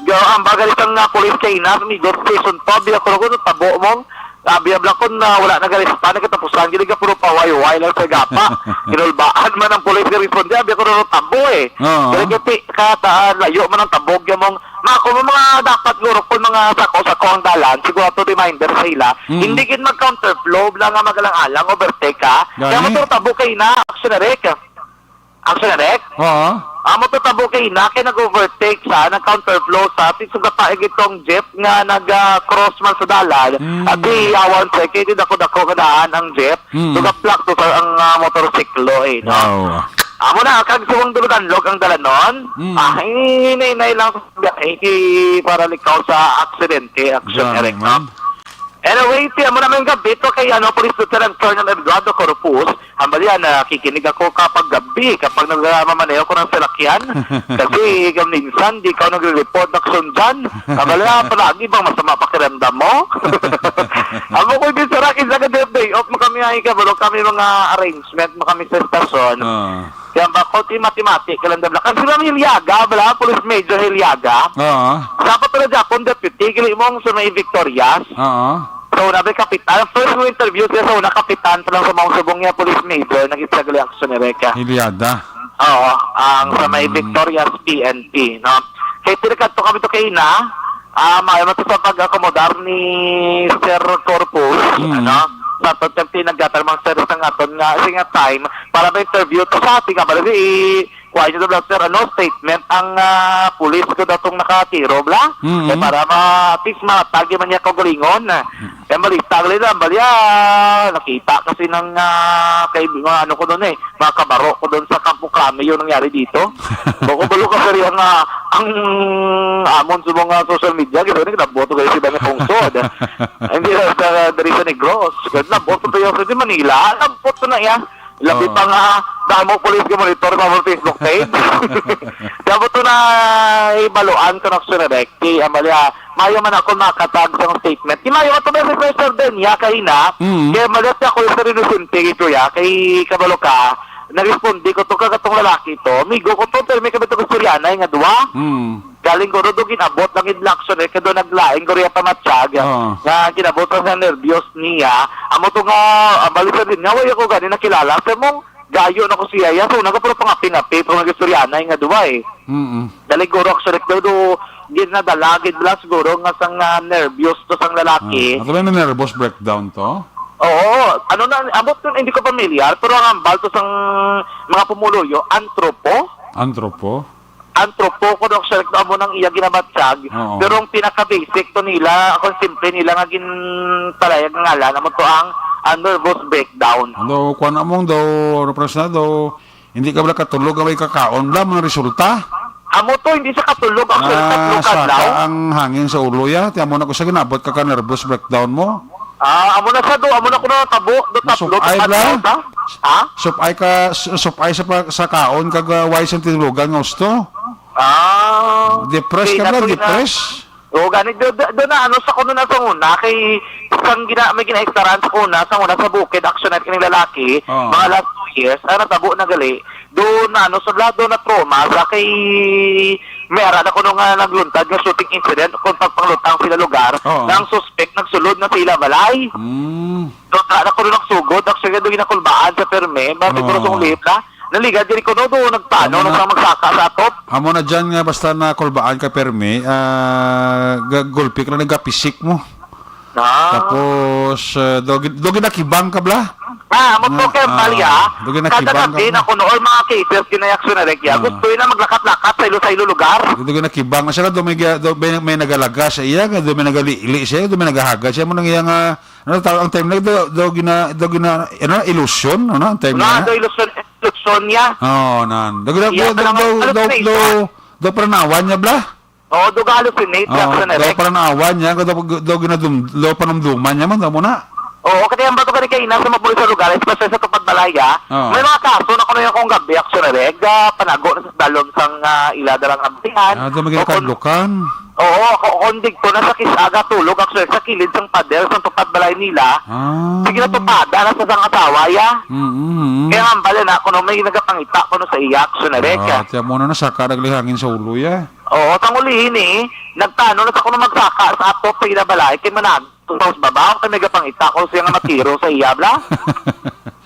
Ga ang bagal isang nga police kay na, amigo, station pa, biya ko ko tabo mo. Abi abla ko na wala na galis pa, nagkatapusan gid ga puro paway-way lang sa gapa. Kinulbaan man ang police nga responde, abi ko na tabo, eh. Oo. Kaya kati, kata, layo man ang tabog yung mong, mga, kung mga dapat guro, kung mga sako-sako ang dalan, siguro to reminder sa ila, Mm. hindi gid mag-counterflow, bla nga magalang-alang, overtake ka. Kaya Gani? Motor tabo kay na, action na, Rick. Action na, Rick? Oo. Amo to tabo kay na, kay nag-overtake sa, nag-counterflow sa, ti suga pa itong jeep nga nag, ah, cross man sa dalan, Mm. at di yawan sa, kay di dako-dako nga daan ang jeep, Mm. suga plak to sa ang, ah, motorsiklo, eh, no? Wow. Amo na, kag subong duluganlog ang dalanon, Mm. ah, hinay-hinay lang sa biyahe, kay para likaw sa aksidente, action Gani, Eric, no? man. Anyway, ti, amo naman gabi to kay, ano, Police Lieutenant Colonel Eduardo Corpus. Hambal yan, nakikinig ako kapag gabi, kapag nagmamaneho ko ng salakyan. Kasi, minsan, di ka nagre-report, action dyan. Hambal yan, palagi bang masama pakiramdam mo? Amo ko, di, sara, kinsa ka day off mo kami, ay, kabalo kami mga arrangement mo kami sa estasyon. Ah. Kaya ba, konti mati-mati ka lang, Dabla. Kasi Ma'am Hiliaga, bala, Police Major Hiliaga. Oo. Sa pa pala Japon, Deputy, gali mo ang sa may Victorias. Oo. So, nabi kapitan, first mo interview siya sa una, kapitan pa lang sa mga subong niya, Police Major, nag-isa gali action ni Reka. Hiliaga. Oo, ang sa may Mm. Victorias P N P, no? Kaya tinagkat to kami to kay ina, ah, maayo man to sa pag-akomodar ni Sir Corpus, Mm. ano? Sa pagkakti naggatar mga sir sa aton nga, sa nga time, para ma-interview to sa ating nga, bala, i-, kuha nyo daw, sir, ano, statement ang, ah, pulis ko datong nakatiro, bla? Mm. Eh, para ma-, at least matagi man niya kaugalingon. Mm. Eh, balita, gali na, balya, nakita kasi ng, ah, kay, mga ano ko doon eh, mga kabaro ko doon sa Campo Crame yung nangyari dito. Bako balo ka, sir, yung, ah, ang amon sa mga social media, gano'n, naglaboto kayo si Banya Pungsod. Hindi, sa, sa, dari sa Negros. Naglaboto tayo sa di Manila, naglaboto na iya. Labi Oo. pa nga, damo police nga monitor sa mga Facebook page. Dapat to na ibaluan ko na sa direct. Kay Amalia, mayo man ako makatag sa statement. Di mayo ato may request din niya kay na. Mm. Kay Amalia, siya ko sa Inosente, kay Kuya, kay kabalo ka, naresponde ko to, kagatong lalaki to. Amigo ko to, pero may kabit ko istoryanay nga duwa. Mm. Galing ko ro, do ginabot lang yung action, eh, kado naglain ko rin pamatsag, Oo. nga ginabot lang sa nervyos niya. Amo to nga, ah, balisan din nga, wala ko gani nakilala. Sa mong gayo na ko siya, ya, so, naga, pero pangapi-ngapi, pero nag-istoryanay nga duwa, eh. Mm-mm. Galing ko ro, actually, do, do, ginadala, gid lang siguro nga sang, ah, nervyos to sang lalaki. Ah, ato ba yung nervous breakdown to? Oo, ano na, abot ko, hindi ko pamilyar, pero ang ambal to sang mga pumuluyo, antropo. Antropo? Antropo ko, Doc Sir, amo nang iya ginabatyag. Oo. Pero ang pinaka-basic to nila, kung simple nila nga ginpalayag nga ngalan, amo to ang, ang nervous breakdown. Ano, kuwan among daw, representado, hindi ka bala katulog, may kakaon bala, mga resulta? Amo to, hindi sa katulog, actually, Ah, tatlo ka saka adlaw. Ang hangin sa ulo, ya. Ti amo na ko sa ginabot ka, ka nervous breakdown mo. Ah, amo na sa do, amo na ko na tabo, do tatlo, Masupay tatlo bala? ta. Ha? Supay ka, su-, supay sa pa-, sa kaon kag, ah, way sa tinulogan nga gusto. Ah. Depressed ka Kaya ba? to, ina-, Depressed? Oo, gani, do, do, do na, ano, sa kuno na sa una, kay isang gina-, may ginaektaran sa una, sa una, sa bukid, action na kining lalaki, Oo. mga last two years, ang natabo na gali, do na, ano, sa lado na trauma sa kay may ara na kuno nga nagluntad nga shooting incident kung pagpanglutang sila lugar, Oo. nga ang suspect nagsulod na sa ila balay. Mm. So, ta-, na kuno nagsugod, actually, do ginakulbaan sa perme, ba, siguro Oo. sung lihim na, naligad diri kuno do, nagpaano, Amo na. nagpamagsaka sa atop. Amo na dyan nga, basta nakulbaan ka perme, ah, ga-, gulpi ka na nagapisik mo. Ah. Tapos, eh, do, do ginakibang ka, bla? Ah, amo to, Nga, Kay ah, Malia, do kada ginakibang ka, gabi bla? na kuno, or mga cases, ginayaksyon na regya, Ah. gusto na maglakat-lakat sa ilo, sa ilo lugar. Do ginakibang na siya, do may ga-, do may, may nagalaga sa iya, do may nagalili siya, do may nagahagad siya, mo nang iya nga, ano tawag ang time na, do, do gina, do gina, ano, ilusyon, ano, ang time Na, na? do ilusyon, ilusyon niya. Oo, nan. Do gina, Iya, do, do, parang do, do, hallucination. do, do pranawan niya, bla? Oo, do ga-hallucinate, Oo, reaction na daw rek. Parang naawan niya, daw, daw ginadum-, daw panumduman niya man, daw mo na. Oo, kasi ang bato ka ni kaina sa mabuhay sa lugar, especially sa tupad balay, ah. Oo. May mga kaso na kuno yung kung gabi, actually, rek, ah, panago na sa dalom sang, ah, ila dalang amtihan. Ah, daw O kung magkakadlukan. Oo, ako, kung digto na sa kis-, aga tulog, actually, sa kilid sang pader, sa tupad balay nila. Ah. Sige na tupada na sa sang asawa, ya. Mm, mm, mm. Kaya nga, bala na, kuno may nagapangita, kuno sa iya, actually, rek, Ah, ah. Tiyan mo na, nasaka naglihangin sa ulo, ya. Oo, sang ulihi ni, nagtano na sa kuno magsaka sa atop sa ila balay, kay manag-, sa babaw, kay may gapangita ko siya nga matiro sa iya, bla.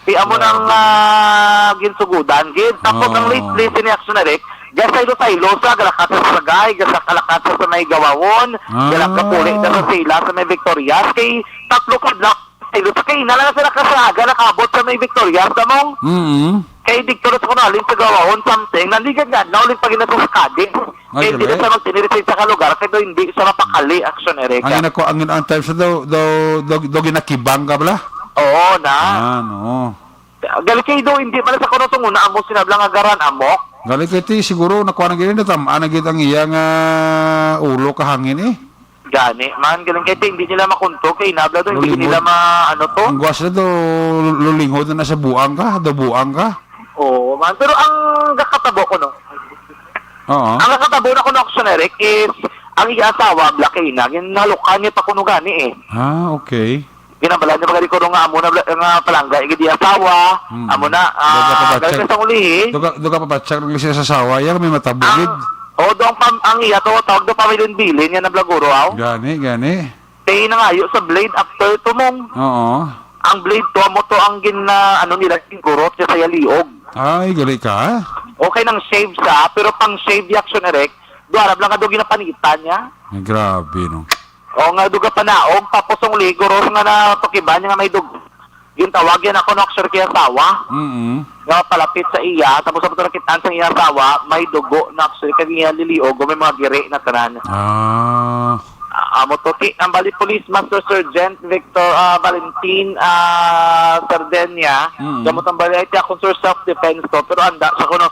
Di amo Grabe. nang, ah, ginsugudan, gid. Tapos ang Oo. lately, sini Action Eric, gasaylo-saylo sa galakat sa Sagay, gasakalakat sa, sa may Gawawon, Ah. galak-, gapuli na sa sila sa may Victorias, kay tatlo ka block, saylo sa kay, nala na sila kasaga, nakabot sa may Victorias, tamong. Mm. Kay dikto na sa kuno, halin sa Gawawon, something, nanligad nga, nauling pag sa Skadi. Ay, Kay hindi na gali. Siya magtinirisin sa kalugar, kay daw hindi siya mapakali, Action Eric. Ang ginako-, ang, ang times na daw, daw, daw, daw ginakibang ka bala? Oo, na. Ah, no. Gali kay daw, hindi pala sa kuno sa una, amo sinabla nga garan, amok. Gali kay ti, siguro, nakuha na gini, natam-, ana gid ang iya nga ulo kahangin eh. Gani, man, galing kay ti, hindi nila makunto, kay inabla daw, hindi Lulingod. Nila ma-, ano to? Ang gwas na daw, lulingod na sa buang ka, daw buang ka. Oo, man. Pero ang gakatabo ko, no? Oo. Ang gakatabo na ko, no, Action Eric, is ang iya asawa, Black Ina, ginalukan niya pa kuno gani eh. Ah, okay. Ginabala niya pagkari ko nga amo na bla-, nga palangga, igid iya asawa, Mm. amo na, Duga pa ah, ba, galing check? Sa ulihi. Duga, duga pa ba, check ng siya sa asawa, yan, may matabugid. Ang, o, doon pam-, ang iya to, tawag doon pamilin-bilin, yan ang blaguro, aw. Gani, gani. Kay nangayo sa blade after to, mong. Oo. Ang blade to, amo to ang gin-, ah, ano nila, gingurot siya sa yaliog. Ay, gali ka. Okay nang shave sa, pero pang shave, Action Eric, duarab lang nga daw ginapanitan niya. Ay, grabe, no? O, nga daw gapanaog, tapos ang ligo, ros nga natukiban niya nga may dug-, gintawag yan ako, no, Action Eric, kay asawa. Mm-mm. Nga palapit sa iya, tapos sa pagkakita sa iya asawa, may dugo na, Action Eric, kay iya liliog, may mga giri na tanan. Ah. Ah, amo to, ti, ang bali Police Master Sergeant Victor, ah, Valentin, ah, Sardenia, Mm. gamot ang bali, ay, ti akong sir self-defense to, pero anda sa kuno,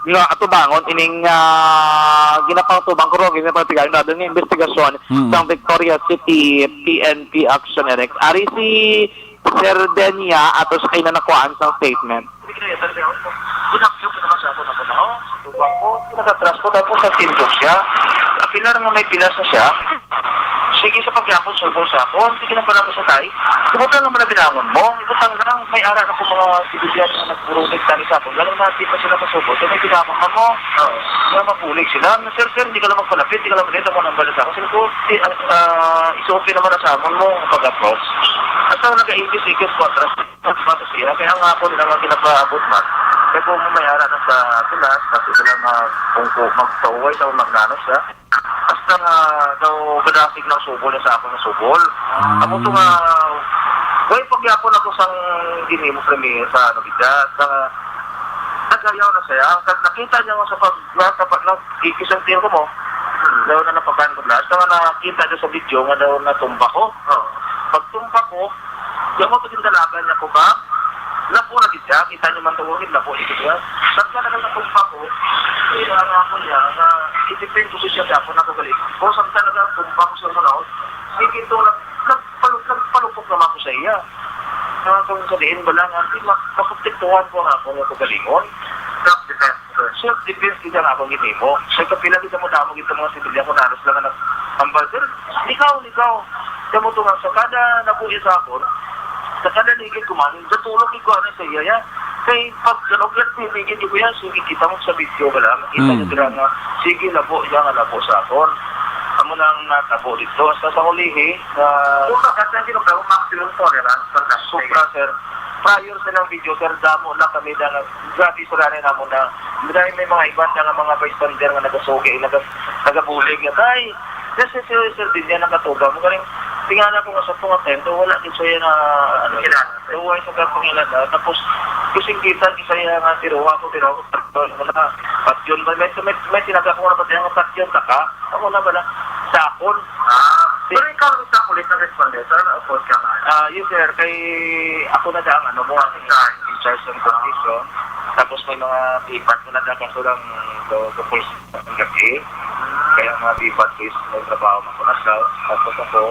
nga atubangon ining, ah, ginapangtubang ko ro, ginapangtigayon natin nga investigasyon Mm. sa Victoria City P N P Action Annex. Ari si Sir Denia, ato sa kayo na nakuhaan sang statement. Good afternoon po naman sa ako na po na, oh. Tubang ko, nakatras ko, tapos sa tindog siya. Pilar nga may pilas na siya. Sige sa pagyakon, sulbong sa ako. Sige lang pala ko sa tay. Ibutang naman na binangon mo. Ibutang lang, may ara na ko mga sibilyan na nagburugit tani sa ako. Galing na, di pa sila masugot. So, may binangon na mo. Nga mapulig sila. Na, "Sir, sir, hindi ka lang magpalapit, hindi ka lang magpalapit." Ako nang bala sa ako. Sabi ko, "Di, ah, ah, isuot naman na sa amon mo, pag-approach." At ang nag-iigis-igis ko, atras. Mas siya, kaya ang ako nila nga ginapaabot man. Kaya kung may ara na sa pilas, kasi sila nga kung ku-, magtauway sa magnano siya. Hasta nga daw gadasig ng subol niya sa akong subol. Mm. Amo to nga, way pagyapon ako sang ginimo sa mi-, sa ano gid, sa nagayaw na siya. Kag nakita niya nga sa pag-, nga tapat na kikisantil ko mo. Daw na napakan ko na. Hasta nga nakita niya sa video nga daw natumba ko. Oo. Pagtumba ko, di mo pagkindalagan niya ko ba? Napo na gid siya, kita niyo man tawagin, napo na gid siya. Pagka naga natumba ko, kaya nga ako niya, nga itipin ko siya sa ako, nagagaling. Kung saan talaga tumba ko sa mga naon, hindi ito nag-, nagpalu-, nagpalupok naman ko sa iya. Nga kung sabihin ba lang, hindi ma-, maprotektuhan ko ang ako nga kagalingon. Self-defense. Self-defense, kita nga akong ginimo. Sa kapila kita mo damo, kita mga sibilyan ko, naros lang na, "Ambal, sir, likaw, likaw." Kaya mo to nga, sa kada nabuhi sa akon, sa kada ligid ko man, natulog ko ano sa iya, ya. Kay pag ano, kaya tinigil ko yan, sige, kita mo sa video ka lang, kita Mm. niyo dira nga, sige, labo niya nga labo sa akon. Amo nang natabo dito. Sa, sa ulihi, na Sobra ka sa sino ka, maximum tolerance sa traffic. Sobra, sir. Prior sa nang video, sir, damo na kami na, grabe, sir, ano, namo na, dahil may mga iba na nga mga bystander nga nagasugi, nagas-, nagabulig nga, "Kay, yes, yes, yes, sir, din yan nakatuga mo." Galing, tingala ko nga sa tunga tento, wala din siya na, ano, Kilala. Luway sa kapangilan na. Tapos, kusing kita, kisaya nga, tiruwa ko, tiruwa ko, patyon mo na. Patyon, may, may, may, may tinaga ko nga patyon, nga patyon ka ka? Ako na bala, sa akon. Ah, Si- pero ikaw ang sa pulis na responded, sir? Of course ka nga. Ah, yes, sir. Kay ako na da ang, ano mo, ang in charge, in charge ng condition. Tapos may mga ipat ko na da kaso lang do, do pulis ng gabi. Kaya mga ipat is may trabaho ako na siya. Tapos ako,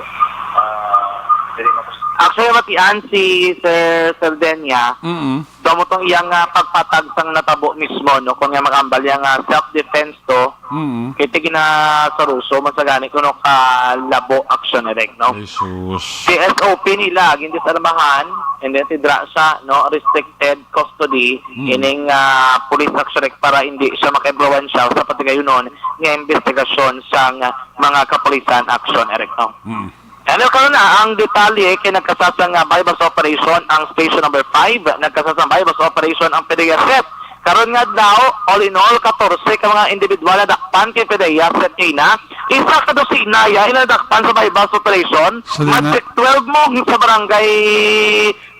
ah, dili na ko Actually, matian si Sir Sardenia, Mm-mm. daw mo tong iyang, ah, pagpatag sang natabo mismo, no? Kung nga makambal yang, ah, self-defense to, Mm-mm. kay ti ginasaruso man sa gani kuno ka labo action direct, no? Ay, sus. Si S O P nila, gindisarmahan, and then si Dra siya, no? Restricted custody, Mm. ining, ah, police action direct para hindi siya maka-influensya sa patigayunon nga investigasyon sang mga kapulisan action direct, no? Mm. Ano karon na ang detalye kay nagkasasang, ah, buy-bust operation ang station number five. Nagkasasang buy-bust operation ang PDEA set. Karon nga adlaw, all in all, katorse ka mga individual na dakpan kay PDEA set kay na. Isa ka dosina ya ila dakpan sa buy-bust operation. Sali na. Matik twelve mo sa barangay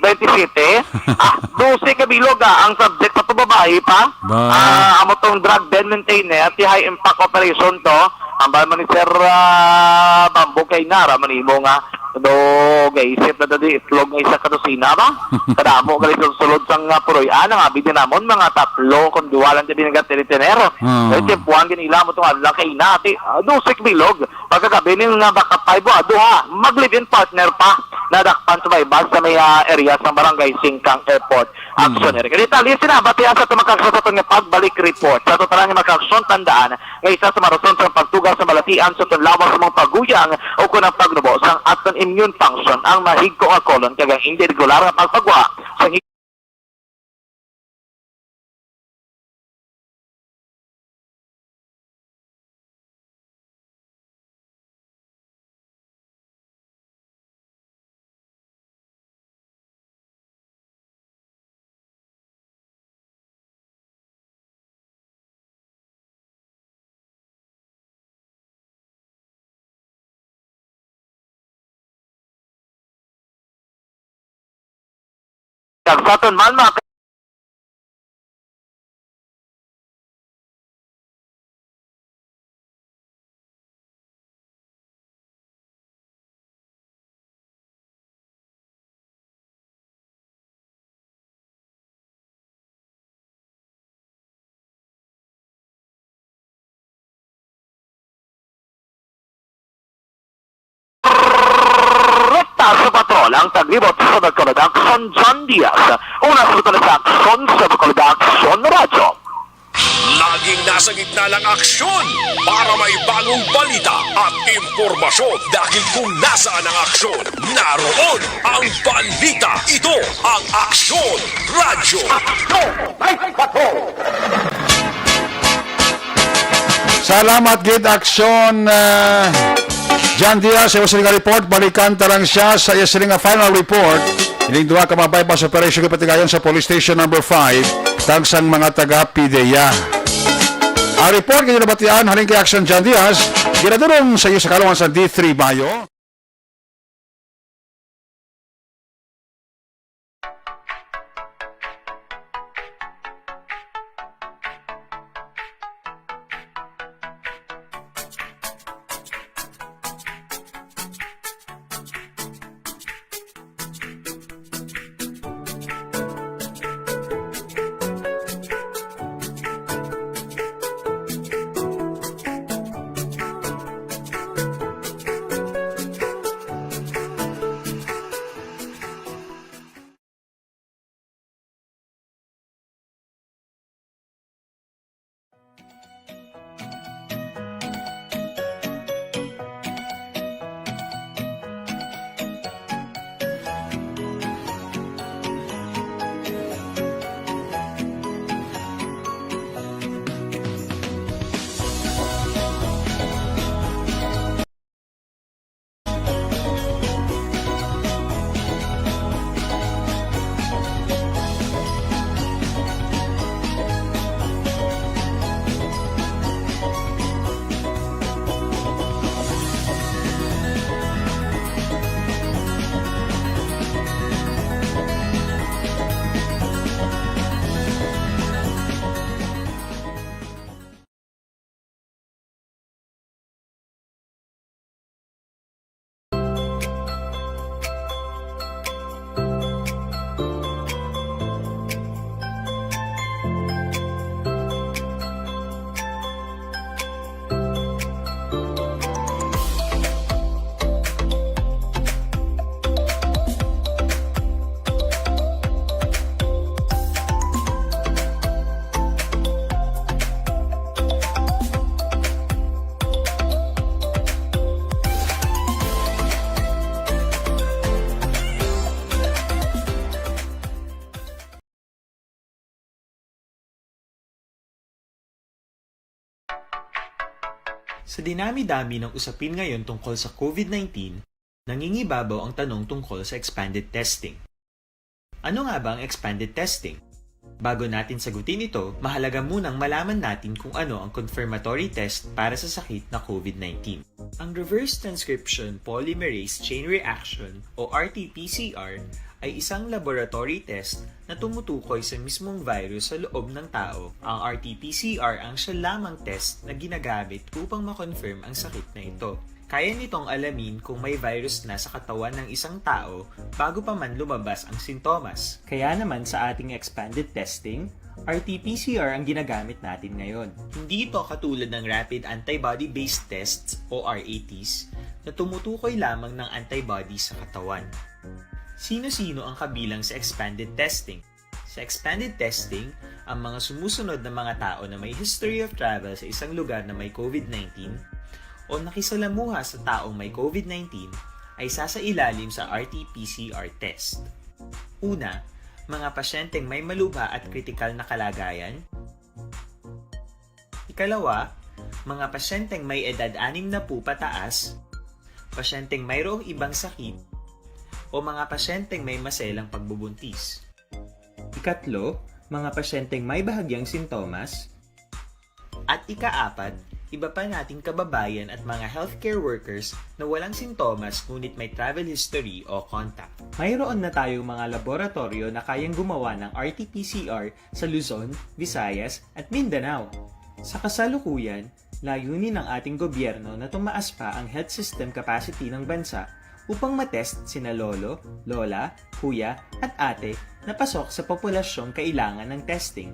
twenty-seven. Ah, dose ka bilog, ah, ang subject sa babayi pa. Ba. Ah, amo tong drug den maintainer, ti high impact operation to. Ambal man ni Sir, ah, Bambog kay nara man imo nga do gaisip na dali itlog nga isa ka dosina ba? Kadamo gali sa sulod sang, ah, puloy-an, ang abi din namon mga tatlo kon duha lang di binagat tinitener. Oo. Ay, timpuhan gid nila mo tong adlaw kay nati, ah, dose ka bilog. Pagkagabi ni nga baka five o duha, mag-live-in partner pa nadakpan sa may bus sa may, ah, area sa Barangay Singkang Airport. Action area. Kaya detalye sina, batian sa tumakag sa aton nga pagbalik report. Sa total nga makaaksyon, tandaan nga isa sa mga rason sa pagtugas sa balatian sa aton lawas sa mga paguyang o kung ang pagnubo sang aton immune function ang mahigko nga colon kag ang hindi regular nga pagpagwa sa Kag sa aton man, mga Rekta sa patrol ang taglibot sa nagkaladak San John Diaz. Una sa tala sa aksyon sa Bacolod Aksyon Radyo. Laging nasa gitna ng aksyon para may bagong balita at impormasyon. Dahil kung nasaan ang aksyon, naroon ang balita. Ito ang Aksyon Radyo. Aksyon! Ay, patrol! Salamat gid, Aksyon, ah, John Diaz, sa iyang report. Balikan ta lang siya sa iyang final report. Ining duha ka mga buy-bust operation gipatigayon sa Police Station Number Five, tang sang mga taga PDEA. Ang report nga nabatian halin kay Aksyon John Diaz, ginadulong sa iyo sa kalungan sa D three Bayo. Sa dinami-dami ng usapin ngayon tungkol sa COVID nineteen, nangingibabaw ang tanong tungkol sa expanded testing. Ano nga ba ang expanded testing? Bago natin sagutin ito, mahalaga munang malaman natin kung ano ang confirmatory test para sa sakit na COVID nineteen. Ang reverse transcription polymerase chain reaction o R T P C R ay isang laboratory test na tumutukoy sa mismong virus sa loob ng tao. Ang R T P C R ang siya lamang test na ginagamit upang ma-confirm ang sakit na ito. Kaya nitong alamin kung may virus na sa katawan ng isang tao bago pa man lumabas ang sintomas. Kaya naman sa ating expanded testing, R T P C R ang ginagamit natin ngayon. Hindi ito katulad ng rapid antibody-based tests o R A Ts na tumutukoy lamang ng antibody sa katawan. Sino-sino ang kabilang sa expanded testing? Sa expanded testing, ang mga sumusunod na mga tao na may history of travel sa isang lugar na may COVID nineteen o nakisalamuha sa taong may COVID nineteen ay sasailalim sa R T P C R test. Una, mga pasyenteng may malubha at kritikal na kalagayan. Ikalawa, mga pasyenteng may edad anim na po pataas, pasyenteng mayroong ibang sakit, o mga pasyenteng may maselang pagbubuntis. Ikatlo, mga pasyenteng may bahagyang sintomas. At ikaapat, iba pa nating kababayan at mga healthcare workers na walang sintomas ngunit may travel history o contact. Mayroon na tayong mga laboratoryo na kayang gumawa ng R T P C R sa Luzon, Visayas, at Mindanao. Sa kasalukuyan, layunin ng ating gobyerno na tumaas pa ang health system capacity ng bansa upang matest sina lolo, lola, kuya, at ate na pasok sa populasyong kailangan ng testing.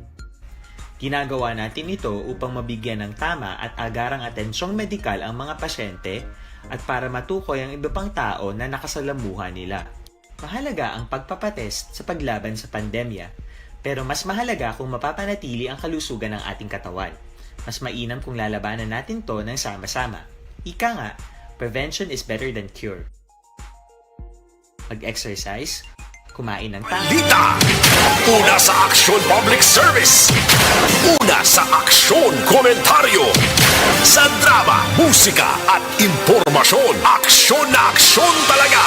Ginagawa natin ito upang mabigyan ng tama at agarang atensyong medikal ang mga pasyente at para matukoy ang iba pang tao na nakasalamuha nila. Mahalaga ang pagpapatest sa paglaban sa pandemya, pero mas mahalaga kung mapapanatili ang kalusugan ng ating katawan. Mas mainam kung lalabanan natin to ng sama-sama. Ika nga, prevention is better than cure. Mag-exercise, kumain ng tama. Balita. Una sa aksyon, public service. Una sa aksyon, komentaryo. Sa drama, musika, at impormasyon. Aksyon na aksyon talaga.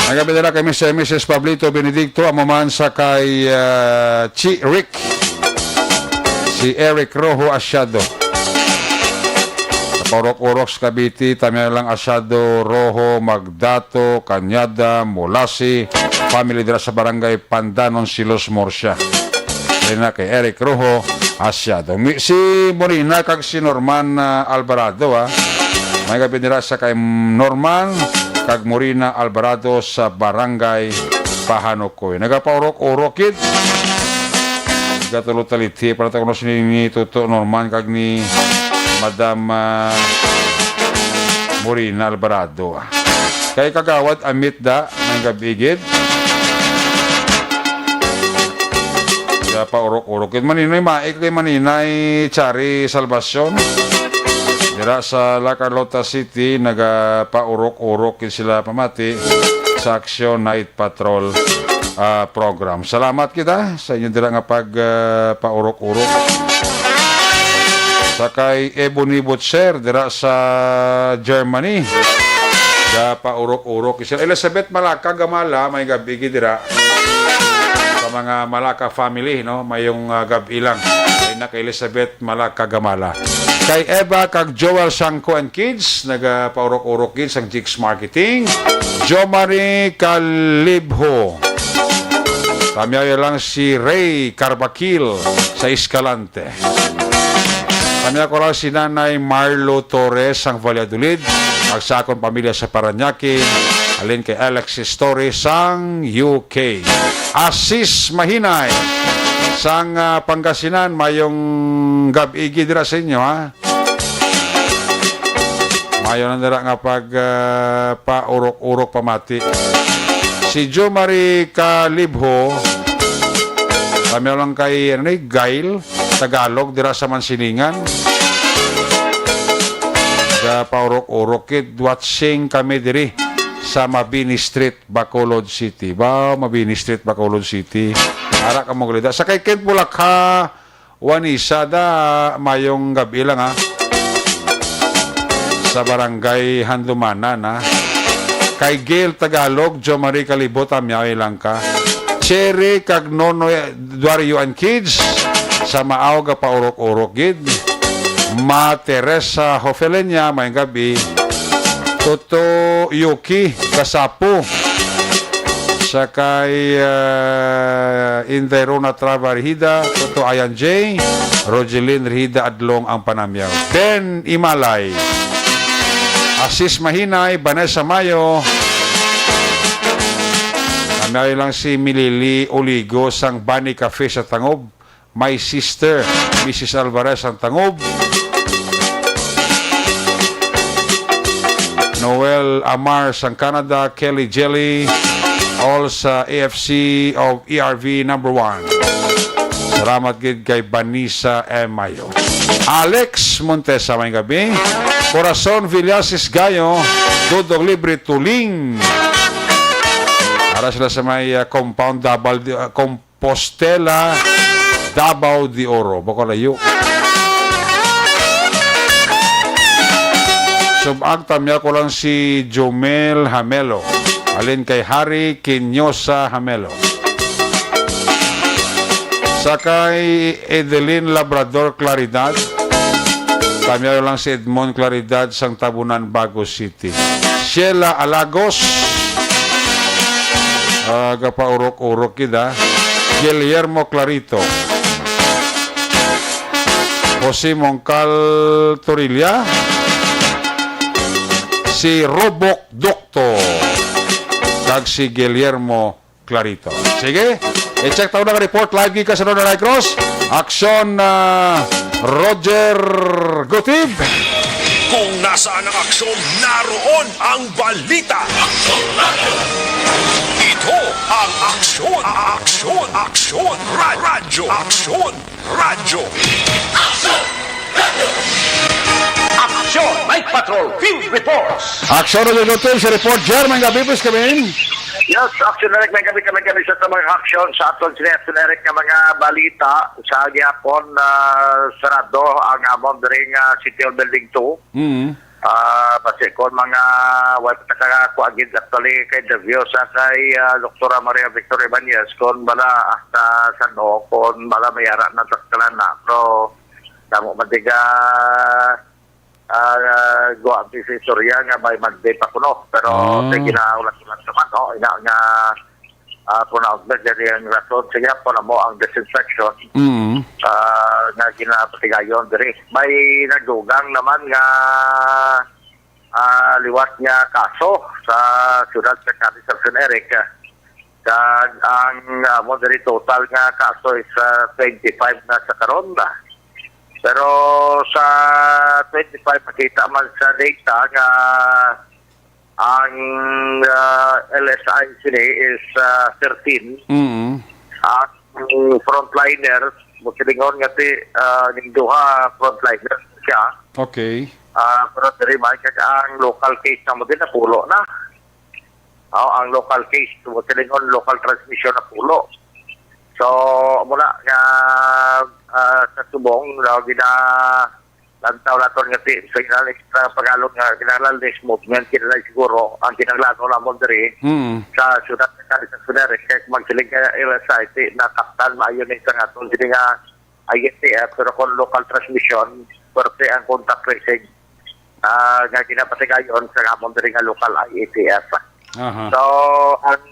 Ang gabi nila kay Mister and Missus Pablito Benedicto, amo man sa kay ah, Chi Rick, si Eric Rojo Asiado. Sa Paurok-Urok sa Cavite, tamya lang Asiado, Rojo, Magdato, Cañada, Mulasi, family dira sa barangay Pandanon, Silos, Murcia. Rin na kay Eric Rojo Asiado. Mi- Si Morina kag si Norman ah, Alvarado, ah. May gabi nila sa kay Norman kag Morina Alvarado sa barangay Pahanukoy. Nagapaurok-urok kid. Gatulo taliti para ta kuno sini ni Tuto Norman kag ni Madam ah, Morina Alvarado. Kay Kagawad Amit da, may gabi gid. Kaya pa urok-urok. Kay Maninoy Maik, kay Maninay Chari Salvacion. Dira sa La Carlota City, nagapaurok-urok gid sila pamati sa Action Night Patrol ah, program. Salamat kita sa inyo dira nga pag ah, paurok-urok. Sa kay Ebony Butcher dira sa Germany. Da paurok-urok. Si Elizabeth Malaka Gamala, may gabi gid dira. Sa mga Malaka family, no, mayong ah, gabi lang. Kay na kay Elizabeth Malaka Gamala. Kay Eva kag Joel Sangko and Kids, nagapaurok-urok gid sang Jigs Marketing. Jo Marie Calibho. Tamyaw lang si Ray Carbakil sa Escalante. Tamyaw ko lang si Nanay Marlo Torres sang Valladolid, kag sa akon pamilya sa Parañaque, halin kay Alexis Torres sang U K. Asis Mahinay sang ah, Pangasinan, mayong gab-i gid dira sa inyo, ha. Mayo na dira nga pag ah, paurok-urok pamati. Si Jo Marie Calibho, kami lang kay ano ni, Gail, Tagalog, dira sa Mansilingan. Ga paurok-urok kid, watching kami diri sa Mabini Street, Bacolod City. Ba, Mabini Street, Bacolod City. Ara ka mo galida. Sa kay Kent Bulakha, Juanisa da, mayong gab-i lang, ha. Sa Barangay Handumanan, ha. Kay Gail Tagalog, Jo Marie Kalibot, amyawi lang ka. Cherry kag Nonoy Duario and Kids, sa Maao ga paurok-urok gid. Ma Teresa Hofelenia, mayong gab-i. Toto Yuki Kasapo. Sa kay, ah, Inday Rona Trava Rihida, Toto Ayan J, Rogelyn Rihida Adlong ang panamyaw. Ben Imalay, Asis Mahinay, Vanessa Mayo. Panamyaw lang si Milili Oligo sang Bani Cafe sa Tangob. My sister, Missus Alvarez ang Tangob. Noel Amar sang Canada, Kelly Jelly, all sa A F C of E R V number one. Salamat gid kay Vanessa M. Mayo. Alex Montesa, may gabi. Corazon Villasis Gayo, Dodong Libre Tuling. Ara sila sa may, ah, compound double, ah, comp- Postela, Davao de Oro. Bako layo. Sub-ag tamya ko lang si Jomel Hamelo. Alin kay Harry Quinosa Hamelo. Sa kay Edeline Labrador Claridad. Tamya lang si Edmond Claridad sang Tabunan, Bago City. Sheila Alagos. Ah, gapaurok-urok gid, ah. Guillermo Clarito. Jose Mongcal Torilla. Si Robok Dokto. Kag si Guillermo Clarito. Sige, i-check tayo ng report live gikan sa Northern High Cross. Aksyon, ah, Roger Gutib. Kung nasaan ang aksyon, naroon ang balita. Ito ang Aksyon, Aksyon, Aksyon, Ra-, Radyo Aksyon, Radyo. Aksyon! Night Patrol Field Reports. Aksyon, Radyo Gutib sa report. Jer, may gabi po kami. Yes, Aksyon Eric, may gabi kami, kami sa mga aksyon sa aton sinehan, Eric, nga mga balita sa gihapon. Ah, sarado ang amon diri nga City Hall Building two. Mm. Ah, basi kon mga, wa pa ka kuha gid actually kay interview sa kay, ah, Doktora Maria Victor Ibanez, kon bala hasta sa no, kon bala may ara na sa kalana. Pero damo man diga, ah, guwa ang istorya nga may Monday pa kuno. Pero Ah. sige na, ulat-ulat naman, no? Ina nga, ah, pronouncement, yan yung rason. Sige po na mo ang disinfection. Mm. Ah, nga ginapatigayon diri. May nagdugang naman nga, ah, liwat nga kaso sa siyudad sa Cadiz, San Eric. Kag ang, ah, mo diri total nga kaso is, ah, twenty-five na sa karon. Pero sa twenty-five, makita man sa data nga ang, ah, L S I sini is, ah, thirteen. Mm. Ang frontliner, mo silingon nga ti, ah, ning duha frontliner siya. Okay. Ah, pero diri man kag ang local case na mo din napulo na. Oh, ang local case, mo silingon local transmission napulo. So, muna nga, ah, sa subong, no, gina lantaw naton nga ti, sa ginalalis sa Tagalog nga kinahanglan this movement, kinahanglan siguro ang kinahanglan namon diri Mm. sa syudad sa Cadiz, sa Suneres, kay magsiling ka L S I, ti, nakaptan maayo ni sa aton sini nga I A T F, pero kung local transmission, pwerte ang contact tracing, ah, nga ginapatigayon sa amon diri nga local I A T F. Aha. So, ang,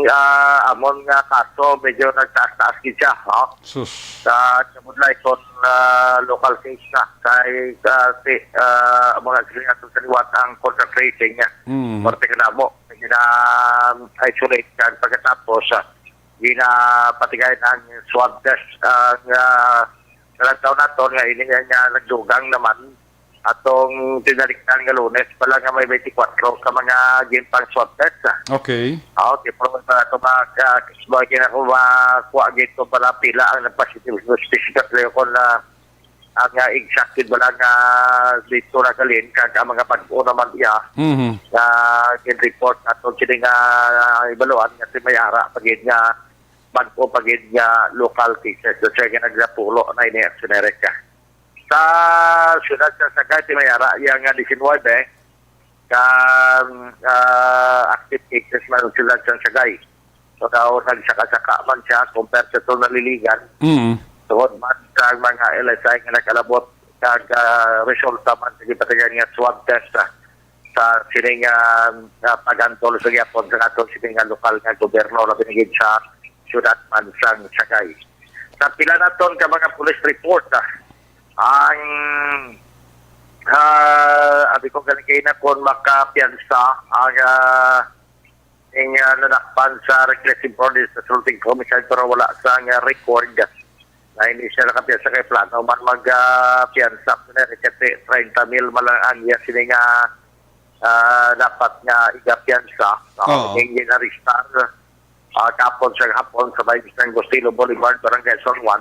ah, amon nga kaso, medyo nagtaas-taas gid siya, no? Sus. Sa Chamudlay, kon, ah, local case na, kay, ah, ti, ah, mga siling ato sa liwat ang contact tracing niya. Mm. Parte ka na mo, gina-isolate ka pagkatapos, ah, ginapatigayon ang swab test, ang, ah, taon naton nga ini nga nagdugang naman atong tinalikdan nga Lunes pala nga may twenty-four ka mga ginpang swab test, ah. Okay. Ah, okay, pero sa ato mga ka-, mga kinakuha, kuha gito pala pila ang nagpositive specifically kon, ah, ang, ah, exact gid wala nga dito nagalin kag ang mga bag-o naman iya Mhm. nga gin-report nato kini nga, ah, ibaluan nga si may ara pa gid nga bag-o pa gid nga local cases. So, siya nga nagnapulo na ini, Action Eric. Sa siyudad sa Sagay, ti may ara iya nga diecinuebe ka, ah, active cases man ang siyudad sa Sagay. So, daw nagsaka-saka man siya compared sa itong naliligan. Mm. Tungod man sa mga L S I nga nag-alabot kag, ah, resulta man sa gipatigan nga swab test, ah, sa sining, ah, ah, pag-handle sa gyapon sa aton sining nga lokal nga gobyerno, labi na gid sa siyudad man sang Sagay. Sa pila naton ka mga police report, ah, ang, ah, abi ko galing kaina kung makapiyansa ang, ah, ing, ah, nadakpan sa reckless imprudence resulting homicide, pero wala sang, ah, record na hindi siya nakapiyansa kay plano man mag, ah, piyansa. Treinta mil man lang ang iya sini nga, ah, dapat nga igapiyansa. Oo. Ang ginaristar, ah, kapon sa hapon sa may San Agustino Boulevard, Barangay San Juan,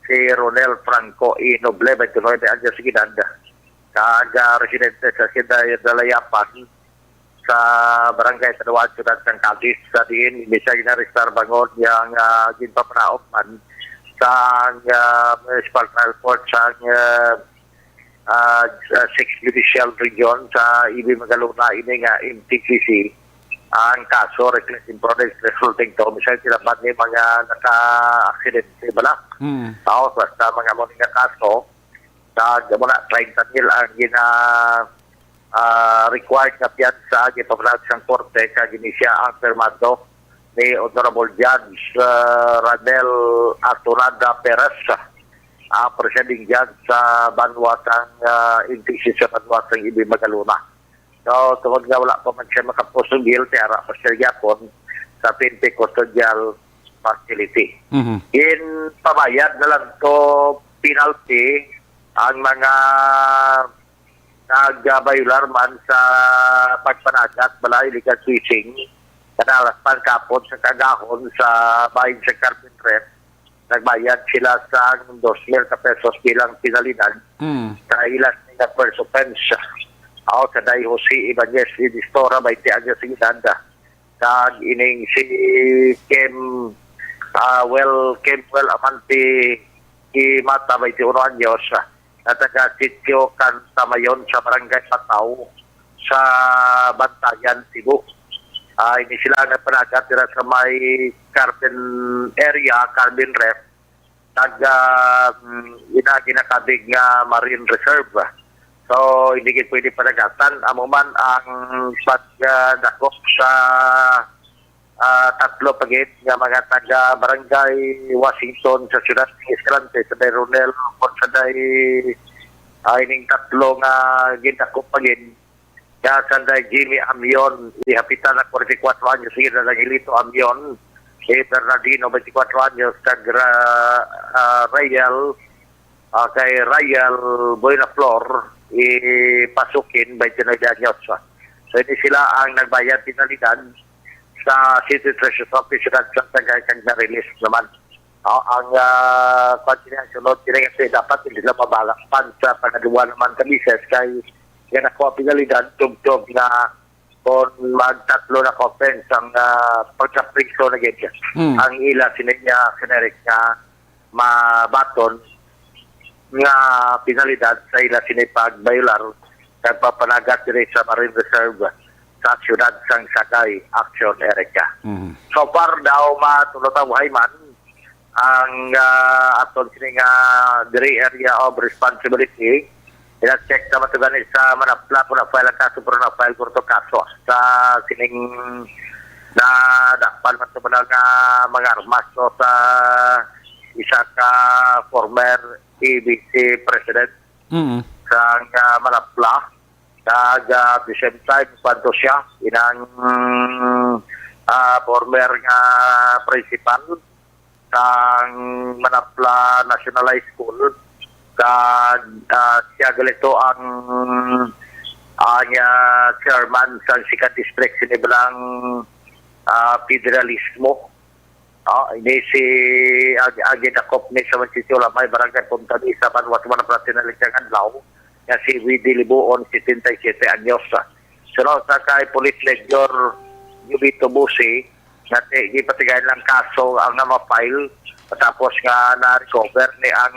si Ronel Franco Inoble, twenty-nine anyos sa edad, kag, ah, residente sa Siyudad Dalayapan, sa Barangay Taluan, Siyudad sang Cadiz, sa diin ini siya ginaristar bangod yang, ah, ginpapanaog man sang, ah, Municipal Trial Court sang, ah, ah, sa Sixth Judicial Region sa E B Magalona ini nga M T C C ang kaso reckless imprudence resulting to homicide. Sila pa ni mga naka-aksidente bala. Mm. Tao, basta mga mo nga kaso, kag amo na, treinta mil ang gina, ah, required nga piyansa gipamanag sang korte, kag ini siya ang pirmado ni Honorable Judge, ah, Ranel Atunada Perez, ang presiding judge sa banwa sang, ah, M T C C sa banwa sang E B Magalona. So, tungod nga wala pa man siya makapos ng guilty, ara pa siya gyapon sa P N P custodial facility. Mhm. Ginpabayad na lang to penalty ang mga nagabayular man sa pagpanagat, balay, illegal fishing, kanalas pangkapot sa kagahon sa bahin sa Carmen Reef. Nagbayad sila sang dos mil ka pesos bilang penalidad Mm. sa ila nga first offense. Ako sa Day Jose Ibanez Idistora, twenty anyos ang edad. Kag ining si Kim, ah, well, Kim Well Amante Kimata, twenty-one anyos, na taga Sitio Cantamayon sa Barangay Pataw sa Bantayan, Cebu. Ah, ini sila nagpanagat dira sa may Carmen area, Carmen Reef, taga, mm, ina ginakabig nga Marine Reserve. So, hindi gid pwede panagatan. Amo man ang pagdakop sa, ah, tatlo pa gid nga mga taga Barangay Washington sa siyudad ng Escalante, sa Day Ronel, kung sa Day, ah, ining tatlo nga gindakop pa gid, nga sanday Jimmy Amion, ihapitan na forty-four anyos, si Angelito Amion, si Bernardino, twenty-four anyos, kag Ra-, ah, Rayal, ah, kay Rayal Buenaflor, i Pasukin, twenty-nine anyos. So, ini sila ang nagbayad penalidad sa City Treasurer's Office sa Santa Cruz kag na-release naman. Ah, ang, ah, kwan sila, ang sunod sila kasi dapat hindi sila mabalak pan sa pangaduwa naman ka bises kay yan ako ang penalidad tubtob na kung magtatlo na ka offense ang, ah, pagkapriso na gid. Hmm. Ang ila sila niya generic nga mabaton nga penalidad sa ila sini pagbayular kag pagpanagat diri sa Marine Reserve sa siyudad sang Sagay, Action Erica. Mhm. So far daw, matulotawhay man ang, ah, aton sini nga diri area of responsibility. Ina-check naman to gani sa Manapla kung na-file ang kaso, pero na-file ko to kaso sa sining na dakpan man to nga mga armas, no, sa isa ka former A B C president Mm. sa, ah, Manapla. Kag, ah, at the same time, kwanto siya, inang, ah, former nga principal sang Manapla National High School. Kag, ah, siya galito ang, ang, ah, chairman sang second district sini balang, ah, federalismo. Ah, ini si Ag-, Agi Dakop ni sa Munisipyo Lamay, Barangay Punta Mesa, Banwa sa Manapla, tinalikang adlaw, nga si Willie Libuon, setenta y siete anyos. Sunod sa kay Police Major Jubito Busi, Nga ti-, gipatigayon lang kaso ang nga ma-file, tapos nga na-recover ni ang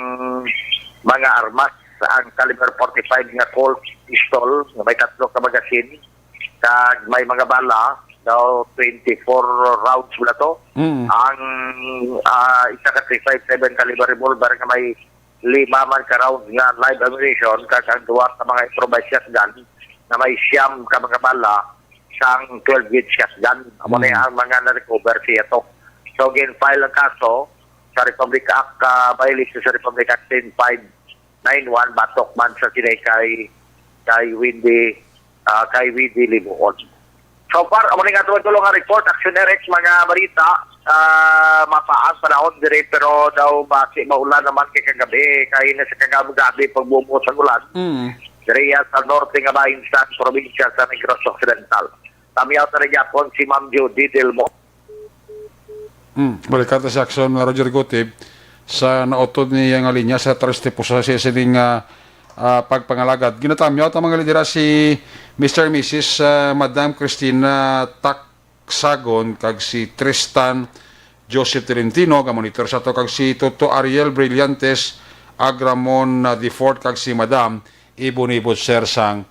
mga armas, ang caliber forty-five nga Colt pistol nga may tatlo ka magazine, kag may mga bala, daw twenty-four rounds wala to. Mm. Ang, ah, isa ka three five seven caliber revolver nga may lima man ka rounds nga live ammunition, kag ang duha ka mga improvised shotgun nga may siyam ka mga bala sang twelve gauge shotgun. Amo ni Mm. ang mga na-recover siya to. So, gin-file ang kaso sa Republic Act, ah, violation sa Republic Act ten five nine one, batok man sa sini kay, kay Windy, ah, kay Windy Libuon. So far, amo ni nga tulo nga report, Action R X, mga balita, ah, mapaang panahon diri, pero daw basi maulan naman kay kagabi, kay na sa kagabi pagbubo sa ulan. Mm. Diri sa norte nga bahin sa probinsya sa Negros Occidental. Tamyaw ta rin gyapon si Ma'am Judy Delmo. Hmm, balikan ta si Action, uh, Roger Gutib, sa nautod niya nga linya sa Triste Puso sa sining, uh, uh, pagpangalagad. Ginatamyaw ta mga lidera si Mister Missus, uh, Madam Christina Taksagon kag si Tristan Joseph Tolentino, ga monitor sa to, kag si Toto Ariel Brillantes Agramon, uh, the fourth, kag si Madam Ibon-ibon, sir, sang,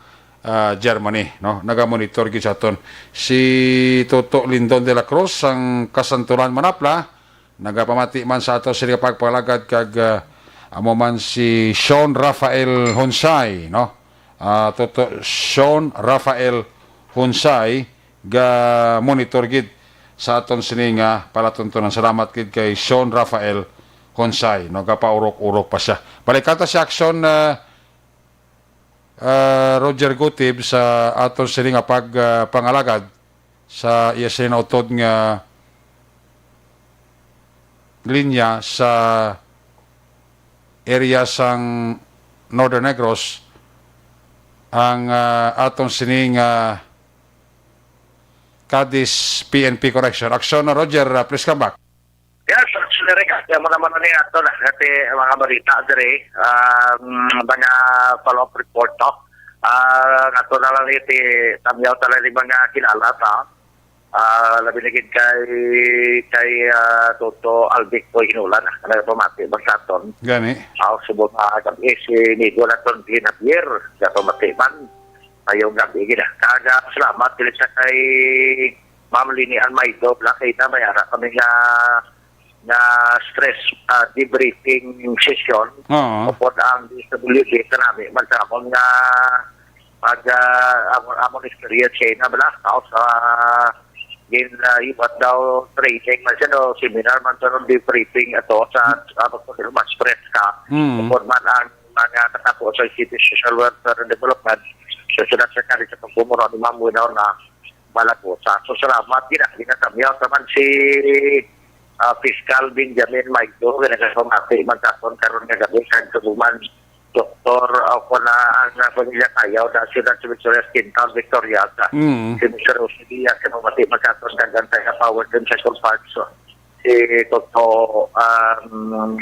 ah, Germany, no? Nagamonitor gid sa aton. Si Toto Lindon de la Cruz sang Kasantulan, Manapla, nagapamati man sa ato sini nga pagpangalagad kag, ah, amo man si Sean Rafael Honsay, no? Ah, Toto Sean Rafael Honsay, ga monitor gid sa aton sini nga palatuntunan. Salamat gid kay Sean Rafael Honsay, no? Gapaurok-urok pa siya. Balikan ta si Action, ah, ah, Roger Gutib sa aton sini nga pag, ah, pangalagad sa iya sini nautod nga linya sa area sang Northern Negros, ang, ah, aton sini nga Cadiz P N P Correction. Action na, Roger, ah, please come back. Yes, actually, Rick, amo naman ni ato na, kasi mga balita diri, um, mga follow-up report, no? Ah, nga to na lang iti, tamyaw talaga ni mga kilala ta. Ah, labi na gid kay, kay, ah, Toto Albic Boy Hinulan, ah, nagapamati ba sa aton? Gani. Ah, subong nga gabi si Nido Laton Javier, nagapamati man. Ayong gabi gid, ah. Kag, ah, salamat gid sa kay Ma'am Lini Almaido, wala kay na may ara kami nga, nga stress, ah, debriefing session. Oo. Upod ang D S W D kanami man sa amon nga pag, ah, amon, amon experience kay na bala, ako sa gin, ah, ibat daw training man siya, no, seminar man siya, no, debriefing ato sa, sa pag-, mas stress ka. Mm. Upod man ang mga katapo sa City Social Welfare and Development, sa sila sa kali sa pagpumuro ni Ma'am Winona Malagosa. So, salamat gina, ginatamyaw naman si, ah, Fiscal Benjamin Maido, nga nagapamati man sa aton karon nga gabi, kag kabuman, Doktor, ah, ko na ang, ah, pamilya Kayaw, na siyudad sa Victoria's Quintal, Victoria, sa Mm. si Mister Rosy Diaz, nga mamati man sa aton kag anti-power din sa Central Park. So, si Toto, um,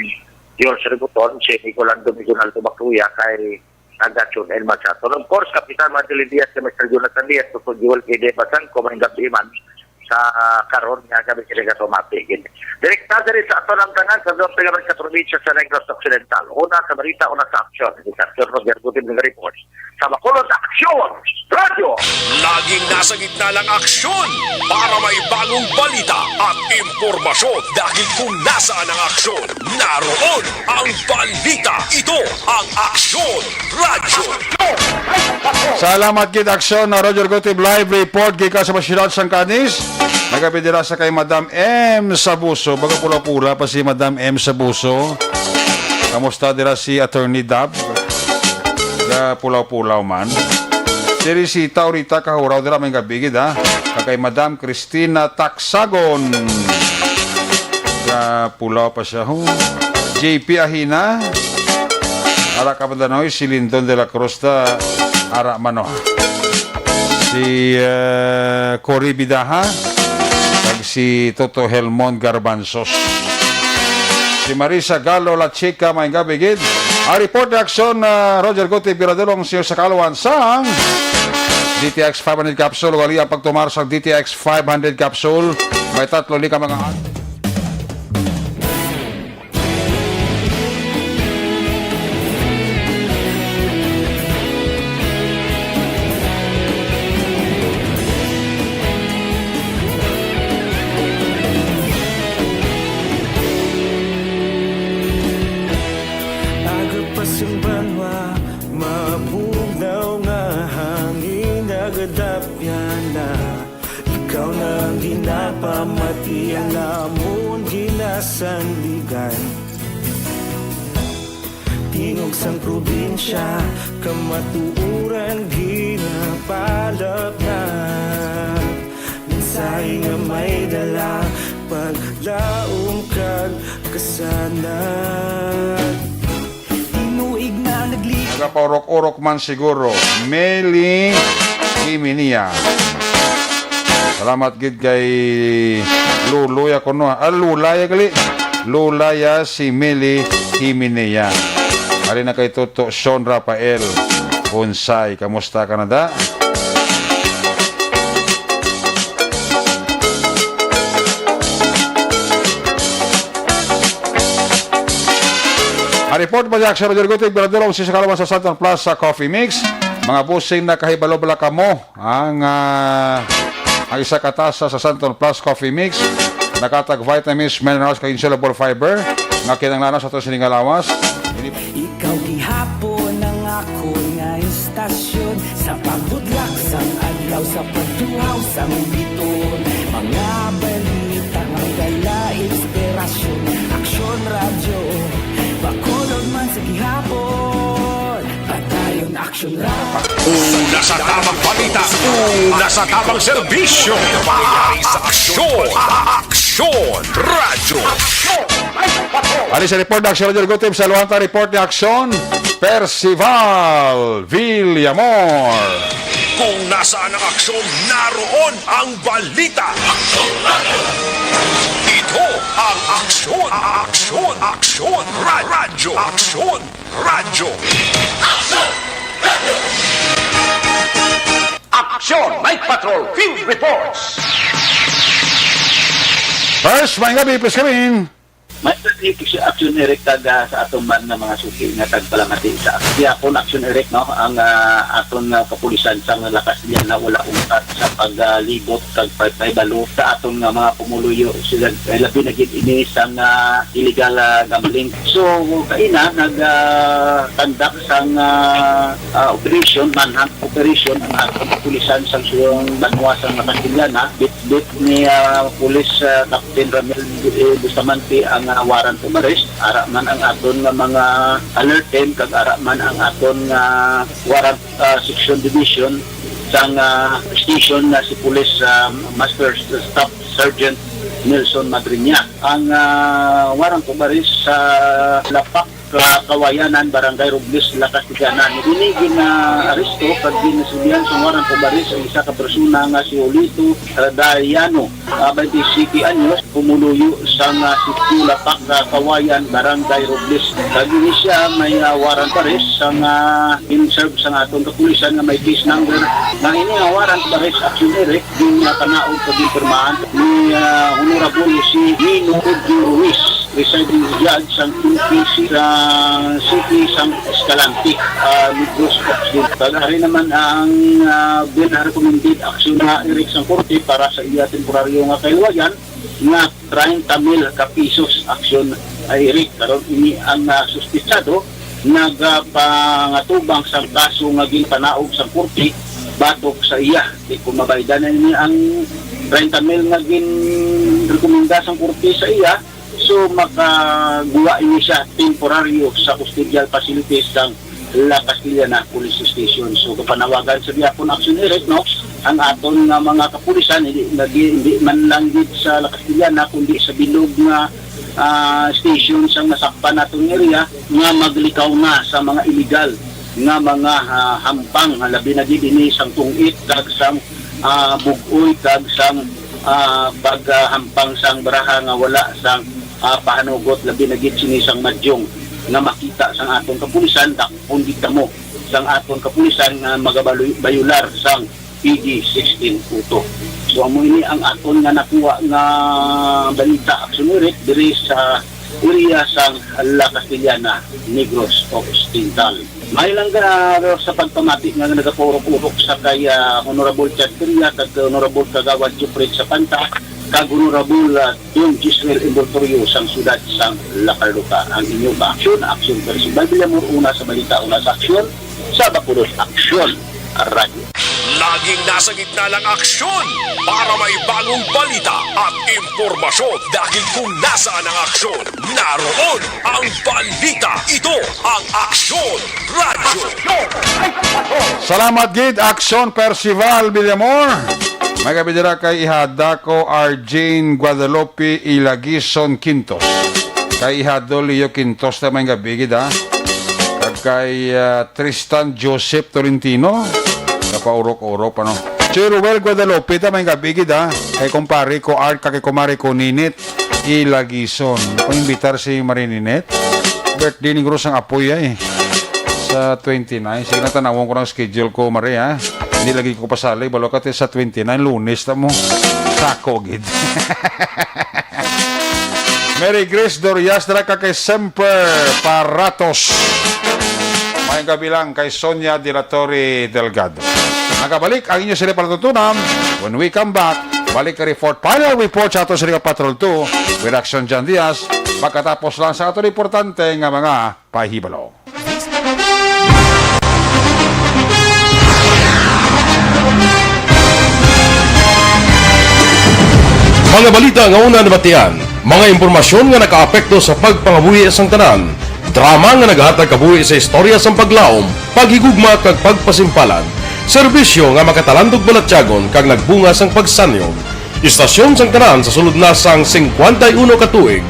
George Ributon, si Nicolando Migunaldo Macluya, kay nag-tune in man sa aton. Of course, Kapitan Marjorie Diaz, si Mister Jonathan Diaz, Toto Joel K D Basangco, may gabi man sa, ah, karon nga gabi kini nga tumati gid. Direkta diri sa aton ang tangan sa norte nga mga probinsya sa Negros Occidental. Una sa balita, una sa aksyon. Sa aksyon, Roger Gutib nga report. Sa Bacolod, Aksyon! Radyo! Laging nasa gitna ng aksyon para may bagong balita at impormasyon. Dahil kung nasaan ang aksyon, naroon ang balita. Ito ang Aksyon Radyo. Salamat gid, Aksyon, na Roger Gutib, live report gikan sa siyudad sang Canis. Nagapidira sa kay Madam M Sabuso. Baga pula-pula pa si Madam M Sabuso. Kamusta dira si Attorney Dab? Ga pulaw-pulaw man. Si Risita Orita Kahuraw dira may gabi gid, ha. Kag kay Madam Christina Taksagon. Ga pulaw pa siya, ho. J P Ahina. Ara ka pa danoy, si Lindon de la Cruz ta ara man, oh. Si, eh, Cory Bidaha. Kag si Toto Helmon Garbanzos. Si Marisa Galo La Chica, may gabi gid. Ang report ni Aksyon, ah, Roger Gutib Giradulong, siyo sa kaluan sang D T X five hundred capsule, wali ang pagtumar sa D T X five hundred capsule. May tatlo ni ka mga Aga pa sing banwa, mabugnaw nga hangin nagadapyan na. Ikaw na ang ginapamati, ang amon ginasandigan. Tingog sang probinsya, kamatuoran ginapalapnat. Mensahe nga may dala, paglaom kag kasanag. Tinuig na nagli- Nagapaurok-urok man siguro. Meli Himinia. Salamat gid kay Luluya kuno. Ah, Lulaya gali. Lulaya si Meli Himinia. Ari na kay Toto Sean Rafael. Bonsai, kamusta ka na da? Ang report pa ni Action Roger Gutig, Mirador, ang sisa kalaman sa Santon Plus sa Coffee Mix. Mga bossing, nakahibalo bala kamo ang, ah, ang isa ka tasa sa Santon Plus Coffee Mix, nakatag vitamins, minerals, kag insoluble fiber nga kinahanglan sa aton sining nga lawas. Ini Ikaw gihapon ang akon nga istasyon, sa pagbudlak sang adlaw, sa pagtuhaw sang biton. Mga balita nga may dala inspirasyon. Aksyon Radyo, Bacolod man sa gihapon. Padayon Aksyon Radyo. Una sa tamang balita, una sa tamang serbisyo. Aksyon, Aksyon Radyo. Ari sa report ni Aksyon Radyo Gutib sa Luanta, report ni Aksyon, Percival Villamor. Kung nasaan ang aksyon, naroon ang balita. Ito ang Aksyon, Aksyon, Aksyon, Ra-, Radyo, Aksyon Radyo. Aksyon Night Patrol Field Reports. First, may gabi, please come in. May gabi, Aksyon Eric, kag, ah, sa aton man nga mga suki nga tagpalamati sa gihapon, Aksyon Eric, no, ang, ah, aton nga kapulisan sa mga lakas niya na wala ungkat sa paglibot kag pagpahibalo sa aton nga mga pumuluyo, sila, eh, labi na gid ini sa nga illegal, ah, gambling. So, kaina nag, ah, conduct sang, ah, ah, operation, manhunt operation ang aton kapulisan sa sulong banwa sa Makastilyan, ha. Bitbit ni, ah, Police, ah, Captain Ramil, eh, Bustamante ang, ah, warrant of arrest. Ara man ang aton nga mga alert team kag ara man ang aton nga warrant, ah, section division sang, ah, station na si Police, ah, Master Staff Sergeant Nelson Madriña. Ang, ah, warrant of arrest sa Lapak, ah, Kawayanan, Barangay Robles, La Castellana. Ini gina-aresto kag ginasulihan sa warrant of arrest ang isa ka persona nga si Julito, ah, Dayano, ah, twenty-seven anyos, pumuluyo sa nga sitio Lapak, ah, Kawayan, Barangay Robles. Kag ini siya may, ah, warrant of arrest sa nga in-serve sa nga aton kapulisan nga may case number. Nga ini nga warrant of arrest, Aksyon Eric, ginpanaog kag ginpirmahan ni, ah, Honorable si Nino Ruiz, presiding judge sang Q P C sa City sang Escalante, ah, Negros Occidental. Ari naman ang, ah, bail recommended, Aksyon Eric, sang korte para sa iya temporaryo nga kahiluwayan nga treinta mil ka pesos, Aksyon Eric. Karon ini ang, ah, suspitsado nagapangatubang sang kaso nga ginpanaog sang korte batok sa iya. Di ko mabaydan na ini ang treinta mil nga ginrekomenda sang korte sa iya, so makaguwa ini siya temporaryo sa custodial facilities sang La Castellana Police Station. So, kapanawagan sa gihapon, Aksyon Eric, no, ang aton nga mga kapulisan, hindi, hindi, hindi man lang gid sa La Castellana, kundi sa bilog nga, ah, station sang nasakpan naton nga area, nga maglikaw na sa mga illegal nga mga, ah, hampang, labi na gid ini sang tungit kag sang, ah, bug-oy kag sang, ah, paghampang sang baraha nga wala sang, ah, pahanugot, labi na gid sini sang madyong nga makita sang aton kapulisan. Dakpon gid kamo sang aton kapulisan nga magabayolar sang P D sixteen Uto. So, amo ini ang aton nga nakuha nga balita, Aksyon Eric, diri sa area sang La Castellana, Negros Occidental. May lang ka sa pagpamati nga nagapaurok-urok sa kay, ah, Honorable Chad Peria kag Honorable Kagawad Juprit Sapanta kag Honorable, ah, Don Gisrel Envoltorio sang siyudad sang La Carlota. Ang inyo ka aksyon, aksyon personal. Villamor, una sa balita, una sa aksyon, sa Bacolod Aksyon Radyo. Laging nasa gitna ng aksyon para may bagong balita at impormasyon, dahil kung nasaan ang aksyon, naroon ang balita. Ito ang Aksyon Radyo. Salamat gid, Aksyon Percival Villamor. May gabi dira kay Ihada ko, Arjane Guadalupe Ilagison Quintos. Kay Ihado Leo Quintos na may gabi gid, ha. Kag kay, ah, Tristan Joseph Tolentino. Napaurok-urok, ano. Chuy Ruel Guadalupe, ta may gabi gid, ha. Kay kumpare ko Art, kag kay kumare ko Ninit Ilagison. Pang-imbitar si Marininit. Birthday ni Guro sang apoy ay. Sa twenty-nine. Sige na, tanawon ko ng schedule ko, Mare, ha? Hindi lagi ko pasali. Balo ka, te, sa twenty-nine, Lunes, ta mo. Sako, gid. Mary Grace Dorias, dala ka kay Semper Paratos. May gabi lang kay Sonia de la Torre Delgado. Nagabalik ang inyo sila palatuntunan. When we come back, balik ka report, final report sa ato sa Patrol two with Action John Diaz. Pagkatapos lang sa ato importante nga mga pahibalo. Mga balita nga una nabatian, mga impormasyon nga nakaapekto sa pagpangabuhi sang tanan, drama nga naghatag kabuhi sa istorya sang paglaom, paghigugma kag pagpasimpalan, serbisyo nga makatalandog balatyagon kag nagbunga sang pagsanyog. Istasyon sang tanan sa sulod na sang singkwenta y uno ka tuig,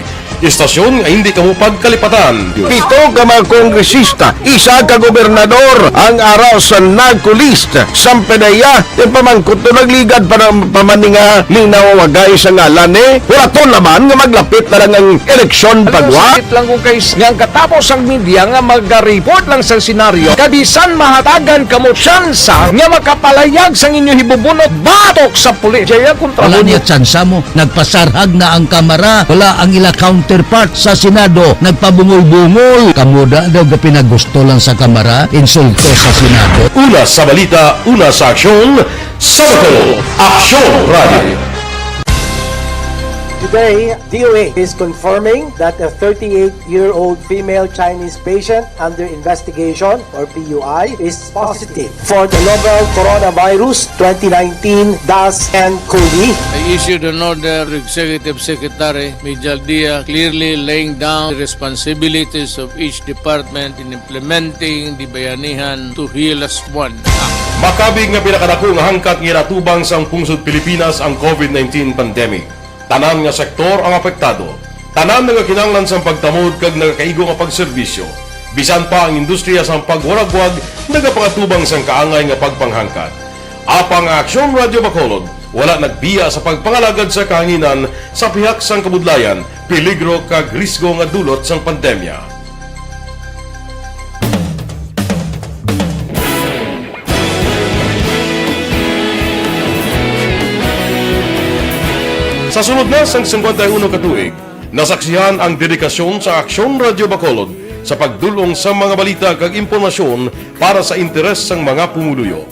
istasyon nga hindi kamo pagkalipatan. Pito ka mga kongresista, isa ka gobernador ang ara sa NAGCO list. Sampedeya, ti pamangkot to nagligad pa ng pamaninga minaw wagay sa ngalan ni. Wala to naman nga maglapit na lang ang eleksyon pagwa. Sakit lang kung kay nga ang katapos ang media nga magareport lang sa senaryo. Kabisan mahatagan kamo tsansa nga makapalayag sang inyo hibubunot batok sa pulis. Jaya kontra. Wala niya tsansa mo. Nagpasarhag na ang Kamara. Wala ang ila counterpart sa Senado. Nagpabungol-bungol. Kamo da daw gapinagusto lang sa Kamara. Insulto sa Senado. Una sa balita, una sa aksyon, sa Bacolod Aksyon Radio. Today, D O A is confirming that a thirty-eight-year-old female Chinese patient under investigation, or P U I, is positive for the novel coronavirus twenty nineteen dash N cov. I issued an order to Executive Secretary Mijal Dia, clearly laying down the responsibilities of each department in implementing the Bayanihan to Heal Us One Act. Makabig nga pinakadako nga hangkat nga ginatubang sang pungsod Pilipinas ang COVID nineteen pandemic. Tanan nga sektor ang apektado. Tanan nagakinahanglan sang pagtamod kag nagakaigo nga pagserbisyo. Bisan pa ang industriya sang pagwaragwag nagapangatubang sang kaangay nga pagpanghangkat. Apang ang Aksyon Radyo Bacolod wala nagbiya sa pagpangalagad sa kahanginan sa pihak sang kabudlayan, peligro kag risgo nga dulot sang pandemya. Sa sulod na sang singkwenta y uno ka tuig, nasaksihan ang dedikasyon sa Aksyon Radyo Bacolod sa pagdul-ong sa mga balita kag impormasyon para sa interes sang mga pumuluyo.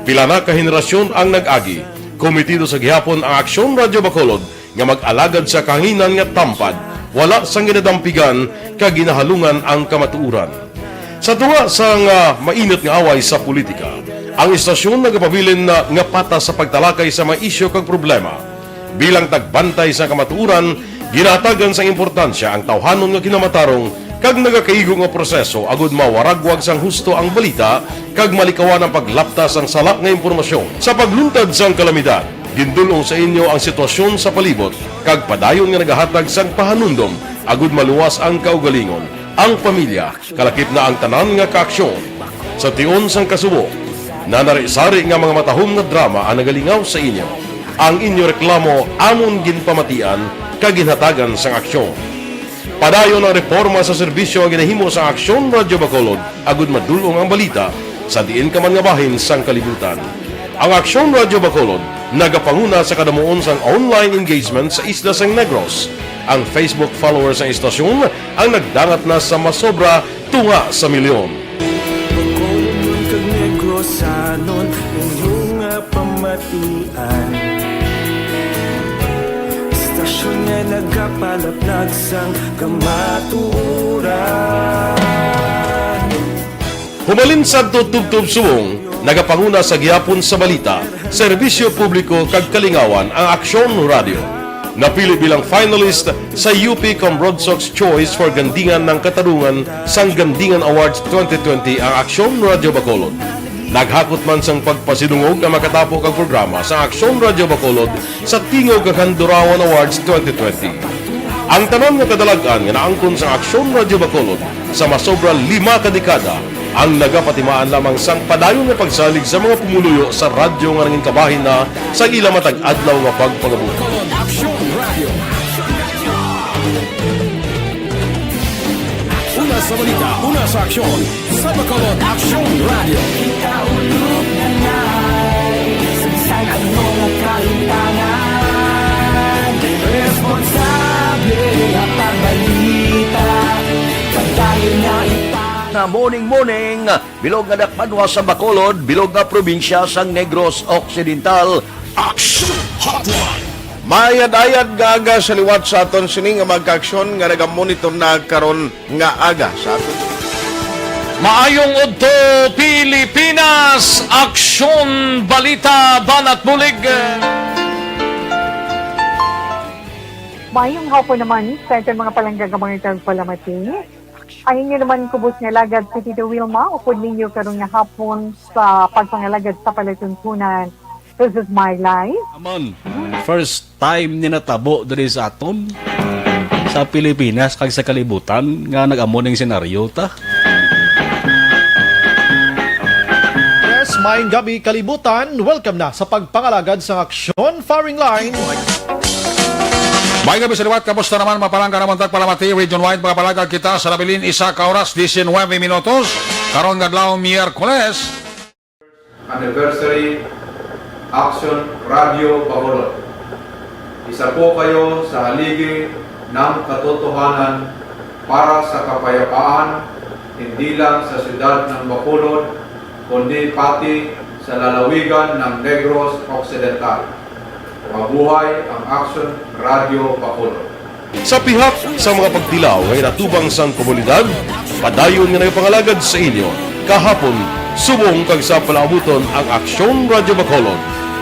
Pila na ka henerasyon ang nag-agi, kometido sa gihapon ang Aksyon Radyo Bacolod nga mag-alagad sa kahanginan nga tampad, wala sang ginadampigan kag ginahalungan ang kamatuoran. Sa tunga sang, ah, mainit nga away sa politika, ang istasyon nagapabilin na nga patas sa pagtalakay sa mga isyu kag problema. Bilang tagbantay sa kamatuoran, ginahatagan sang importansya ang tawhanon nga kinamatarong kag nagakaigo nga proseso agud mawaragwag sang husto ang balita kag malikawan ang paglapta sang sala nga impormasyon. Sa pagluntad sang kalamidad, gindul-ong sa inyo ang sitwasyon sa palibot kag padayon nga nagahatag sang pahanumdom agud maluwas ang kaugalingon, ang pamilya, kalakip na ang tanan nga kaaksyon. Sa tion sang kasubo, nanari-sari nga mga matahom nga drama ang nagalingaw sa inyo. Ang inyo reklamo amon ginpamatian kag ginhatagan sang aksyon. Padayon ang reporma sa serbisyo nga ginahimo sa Aksyon Radyo Bacolod agud madul-ong ang balita sa diin ka man nga bahin sang kalibutan. Ang Aksyon Radyo Bacolod nagapanguna sa kadamuon sang online engagement sa isla sang Negros. Ang Facebook followers sang istasyon ang nagdangat na sa masobra tunga sa milyon. Bacolod man kag Negrosanon, inyo nga pamatian. Istasyon nga nagapalaplag sang kamatuoran. Humalin sadto tubtob subong, nagapanguna sa gihapon sa balita, serbisyo publiko kag kalingawan ang Aksyon Radio. Napili bilang finalist sa U P Cambrodsoc's Choice for Gandingan ng Katarungan sang Gandingan Awards twenty twenty ang Aksyon Radio Bacolod. Naghakot man sang pagpasidungog ang makatapo kag programa sa Aksyon Radio Bacolod sa Tingog kag Handurawan Awards twenty twenty. Ang tanan nga kadalag-an nga naangkon sang Aksyon Radio Bacolod sa masobra lima ka dekada ang nagapatimaan lamang sang padayon nga pagsalig sa mga pumuluyo sa radyo nga nangin kabahin na sa ila matag adlaw nga pagpangabuhi. Una sa balita, una sa aksyon, sa Bacolod Aksyon Radio. Ikaulog na nga, sagsag ang mga kahitangan. Responsable ang pagbalita, pagdayon na ita. Nga morning, morning, bilog nga dakbanwa sa Bacolod, bilog nga probinsya sang Negros Occidental. Action Hotline. Mayad-ayad nga aga sa liwat sa aton sini nga mga kaaksyon nga nagamonitor na karon nga aga sa aton. Maayong udto, Pilipinas! Aksyon, balita, banat bulig. Mayong hapon naman sa aton mga palangga nga mga tagpalamati. Ang inyo naman kubos nga alagad si Tito Wilma, upod ninyo karon nga hapon sa pagpangalagad sa palatuntunan. This is my life. Aman, first time ni natabo diri sa aton, sa Pilipinas, kag sa kalibutan, nga nag-amo ning senaryo ta. Yes, maayong gabi, kalibutan. Welcome na sa pagpangalagad sa aksyon firing line. Maayong gabi sa liwat, kamusta naman, mga palangga namon tagpalamati, region-wide, mga palangga kita sa nabilin, isa ka oras, diecinuebe minutos, karon nga adlaw, Miyerkules. Anniversary Action Radio Bacolod. Isa po kayo sa haligi ng katotohanan para sa kapayapaan, hindi lang sa siyudad ng Bacolod, kundi pati sa lalawigan ng Negros Occidental. Mabuhay ang Action Radio Bacolod! Sa pihak sa mga pagtilaw nga inatubang sang komunidad, padayon nga nagapangalagad sa inyo kahapon, subong kag sa palaabuton ang Aksyon Radio Bacolod.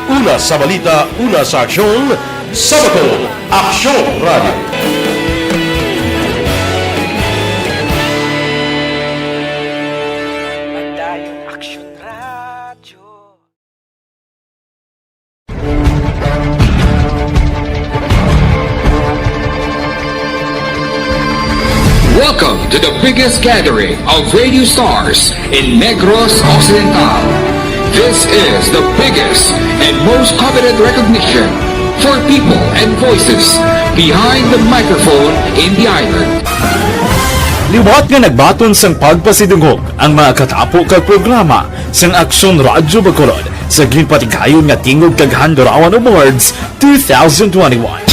Una sa balita, una sa aksyon, sa Bacolod, Aksyon Radio. Padayon Aksyon Radio. Welcome to the biggest gathering of radio stars in Negros Occidental. This is the biggest and most coveted recognition for people and voices behind the microphone in the island. Liwat nga nagbaton sang pagpasidungog ang mga katapo kag programa sang Aksyon Radyo Bacolod sa ginpatigayon nga Tingog kag Handurawan Awards two thousand twenty-one.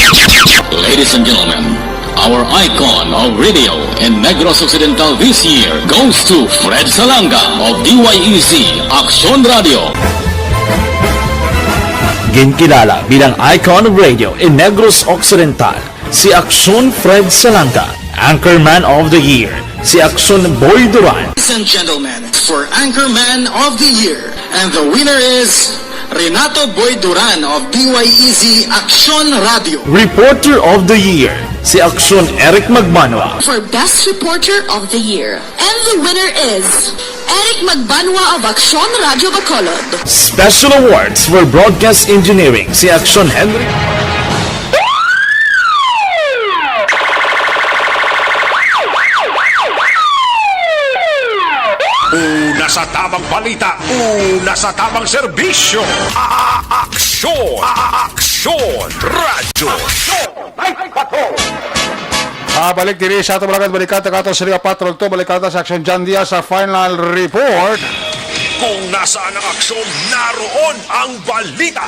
Ladies and gentlemen, our icon of radio in Negros Occidental this year goes to Fred Salanga of D Y E Z Aksyon Radio. Ginkilala bilang icon of radio in Negros Occidental si Aksyon Fred Salanga, Anchorman of the Year, si Aksyon Boy Duran. Ladies and gentlemen, for Anchorman of the Year, and the winner is Renato Boy Duran of D Y E Z Aksyon Radio. Reporter of the Year, si Aksyon Eric Magbanwa. For Best Reporter of the Year, and the winner is Eric Magbanwa of Aksyon Radio Bacolod. Special Awards for Broadcast Engineering, si Aksyon Henry. Una sa tamang balita, una sa tamang serbisyo. A-, a-, aksyon, a-, a-, aksyon, radyo. Aksyon, live patrol. Ah, balik diri sa ato mga lagad, balikan ta kato sa Liga Patrol to, balikan ta sa Action John Diaz sa final report. Kung nasaan ang aksyon, naroon ang balita.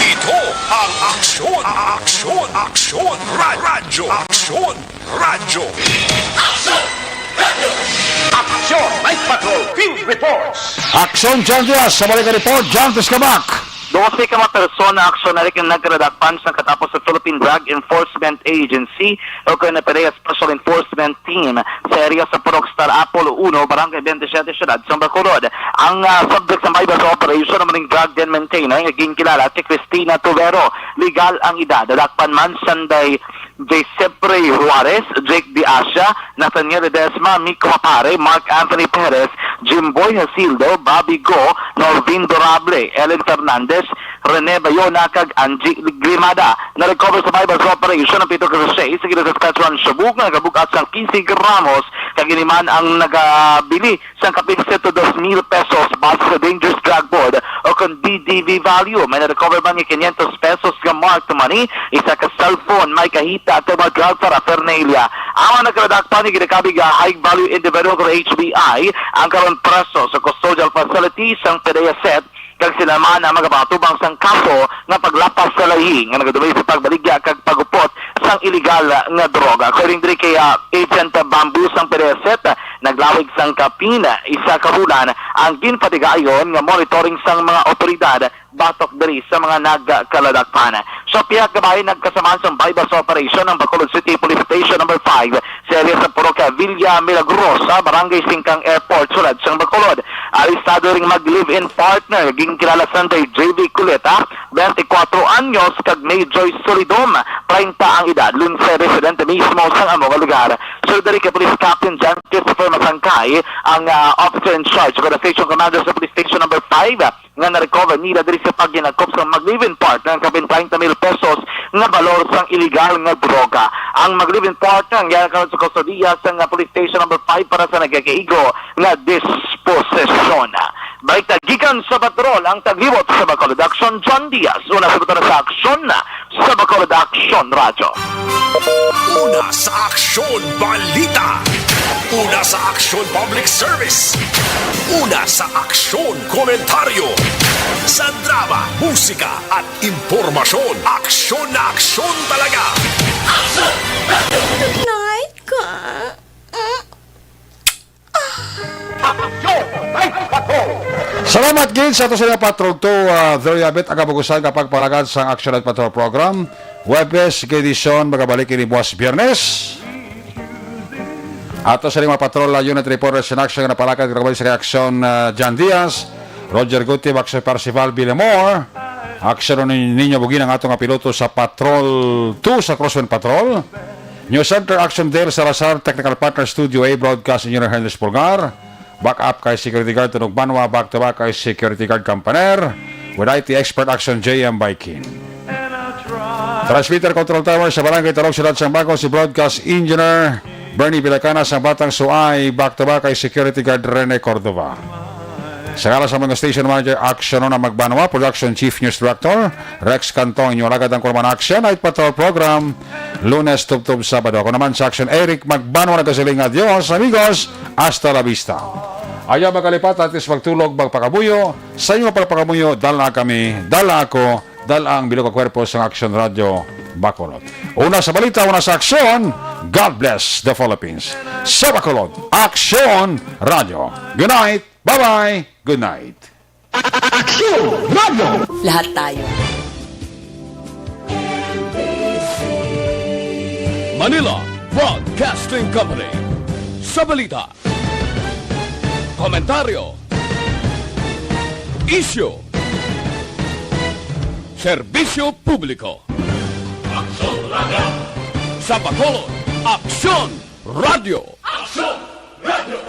Ito ang Aksyon, Aksyon, Aksyon, Ra- Radyo, Aksyon, Radyo. Aksyon! Night Patrol Field Reports! Aksyon, John Diaz, sa balik report, John Tuscamac. Dose ka mga persona aksyonar ang nagkaladakpan sa katapos sa Philippine Drug Enforcement Agency o kaya na PDEA Special Enforcement Team sa area sa Purok Star Apple uno, Barangay twenty-seven, Siyudad sang Bacolod. Ang, ah, subject sa may sa operation naman ang drug den maintainer nga ginkilala si Cristina Tubero. Legal ang edad. Nadakpan man sanday Josepre Juarez, Jake De Asia, Nathaniel Ledesma, Miko Mapare, Mark Anthony Perez, Jimboy Jasildo, Bobby Go, Norvin Dorable, Ellen Fernandez, Rene Bayona, kag Angie Grimada. Na-recover sa may sa operation ang pito ka sachet sa Saskatchewan Shabu nga nagabug-at sang quince gramos, kag ini man ang nagabili sang kapin sento dos mil pesos base sa Dangerous Drug Board o kon D D B value. May na-recover man nga quinientos pesos nga marked money, isa ka cellphone, may kahita, at mga drug paraphernalia. Ang mga nagkaladakpan nga ginakabig nga high value individual kon H V I ang karon preso sa custodial facility sang PDEA set, kag sila man ang magapaatubang sang kaso nga paglapas sa lahi nga nagadumay sa pagbaligya kag pagupot sang iligal nga droga. According diri kay, ah, Agent Bamboo sang PDEA set, naglawig sang kapin isa ka bulan ang ginpatigayon nga monitoring sang mga awtoridad batok diri sa mga nagkaladakpan. Sa pihak nga bahin, nagkasamaan sang buy-bust operation ang Bacolod City Police Station number five sa area sa Parokya Villa Milagrosa, Barangay Singkang Airport, Siyudad sang Bacolod. Arestado ring mag-live-in partner, ginkilala sanday J V Culeta, twenty-four anyos, kag May Joy Solidom, treinta ang edad, lunsay residente mismo sang amo nga lugar. Sulod diri kay Police Captain John Christopher Masangkay, ang, ah, officer in charge, kag station commander sa Police Station number five, nga na-recover nila diri sa paghinakop sa mag-live-in partner ang kapin treinta mil pesos nga balor sang iligal nga droga. Ang mag-live-in partner ang ginhatagan sa kustodiya sang Police Station number five para sa nagakaigo nga disposisyon. Balita gikan sa patrol, ang tagliwat sa Bacolod Aksyon, John Diaz. Una sa butang sa aksyon, sa Bacolod Aksyon Radyo. Una sa Aksyon Balita. Una sa Aksyon Public Service. Una sa Aksyon Komentaryo. Sa drama, musika, at impormasyon, aksyon na aksyon talaga. Night ka. Salamat gid sa ato sa mga patrol to, ah, Daria Bet, ang kabugusan nga pagpalagad sang Action Night Patrol Program. Huwebes nga edisyon, magabalik ini buwas Biyernes. Ato sa mga patrol, ah, unit reporters in action nga napalakad, grabe sa reaksyon, ah, John Diaz, Roger Gutib, Action Percival Villamor, Action ni Nino Bugin, ang ato nga piloto sa Patrol two sa Crosswind Patrol. News Center, Action Dale Salazar, Technical Partner, Studio A, Broadcast Engineer Henry Pulgar, Backup kay Security Guard Tunog Banwa, back to back kay Security Guard Campaner, with I T expert Action J M Baikin. Transmitter Control Tower sa Barangay Talog, Siyudad sang Bacolod, si Broadcast Engineer Bernie Vilacana sang Batang Suay, back to back kay Security Guard Rene Cordova. Sa ngalan sa mga station manager, Action Una Magbanwa, Production Chief News Director Rex Cantong, inyo alagad ang Kurman Action Night Patrol Program, Lunes tubtob Sabado. Ako naman sa Action, Eric Magbanwa, nagasiling, "Adios, amigos, hasta la vista." Ayaw magkalipat, atis magtulog, magpakabuyo. Sa inyo pagpakabuyo, dala kami, dala ako, dala ang bilog nga kwerpo sa Action Radio Bacolod. Una sa balita, una sa aksyon, God bless the Philippines. Sa Bacolod, Action Radio. Good night. Bye-bye. Good night. Action Radio. Lahat tayo. Manila Broadcasting Company. Sa balita, komentaryo, isyu, serbisyo publiko. Aksyon Radio. Sa Bacolod, Aksyon Radio. Aksyon Radio.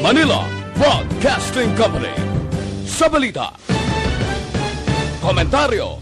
Manila Broadcasting Company. Sa balita, komentaryo,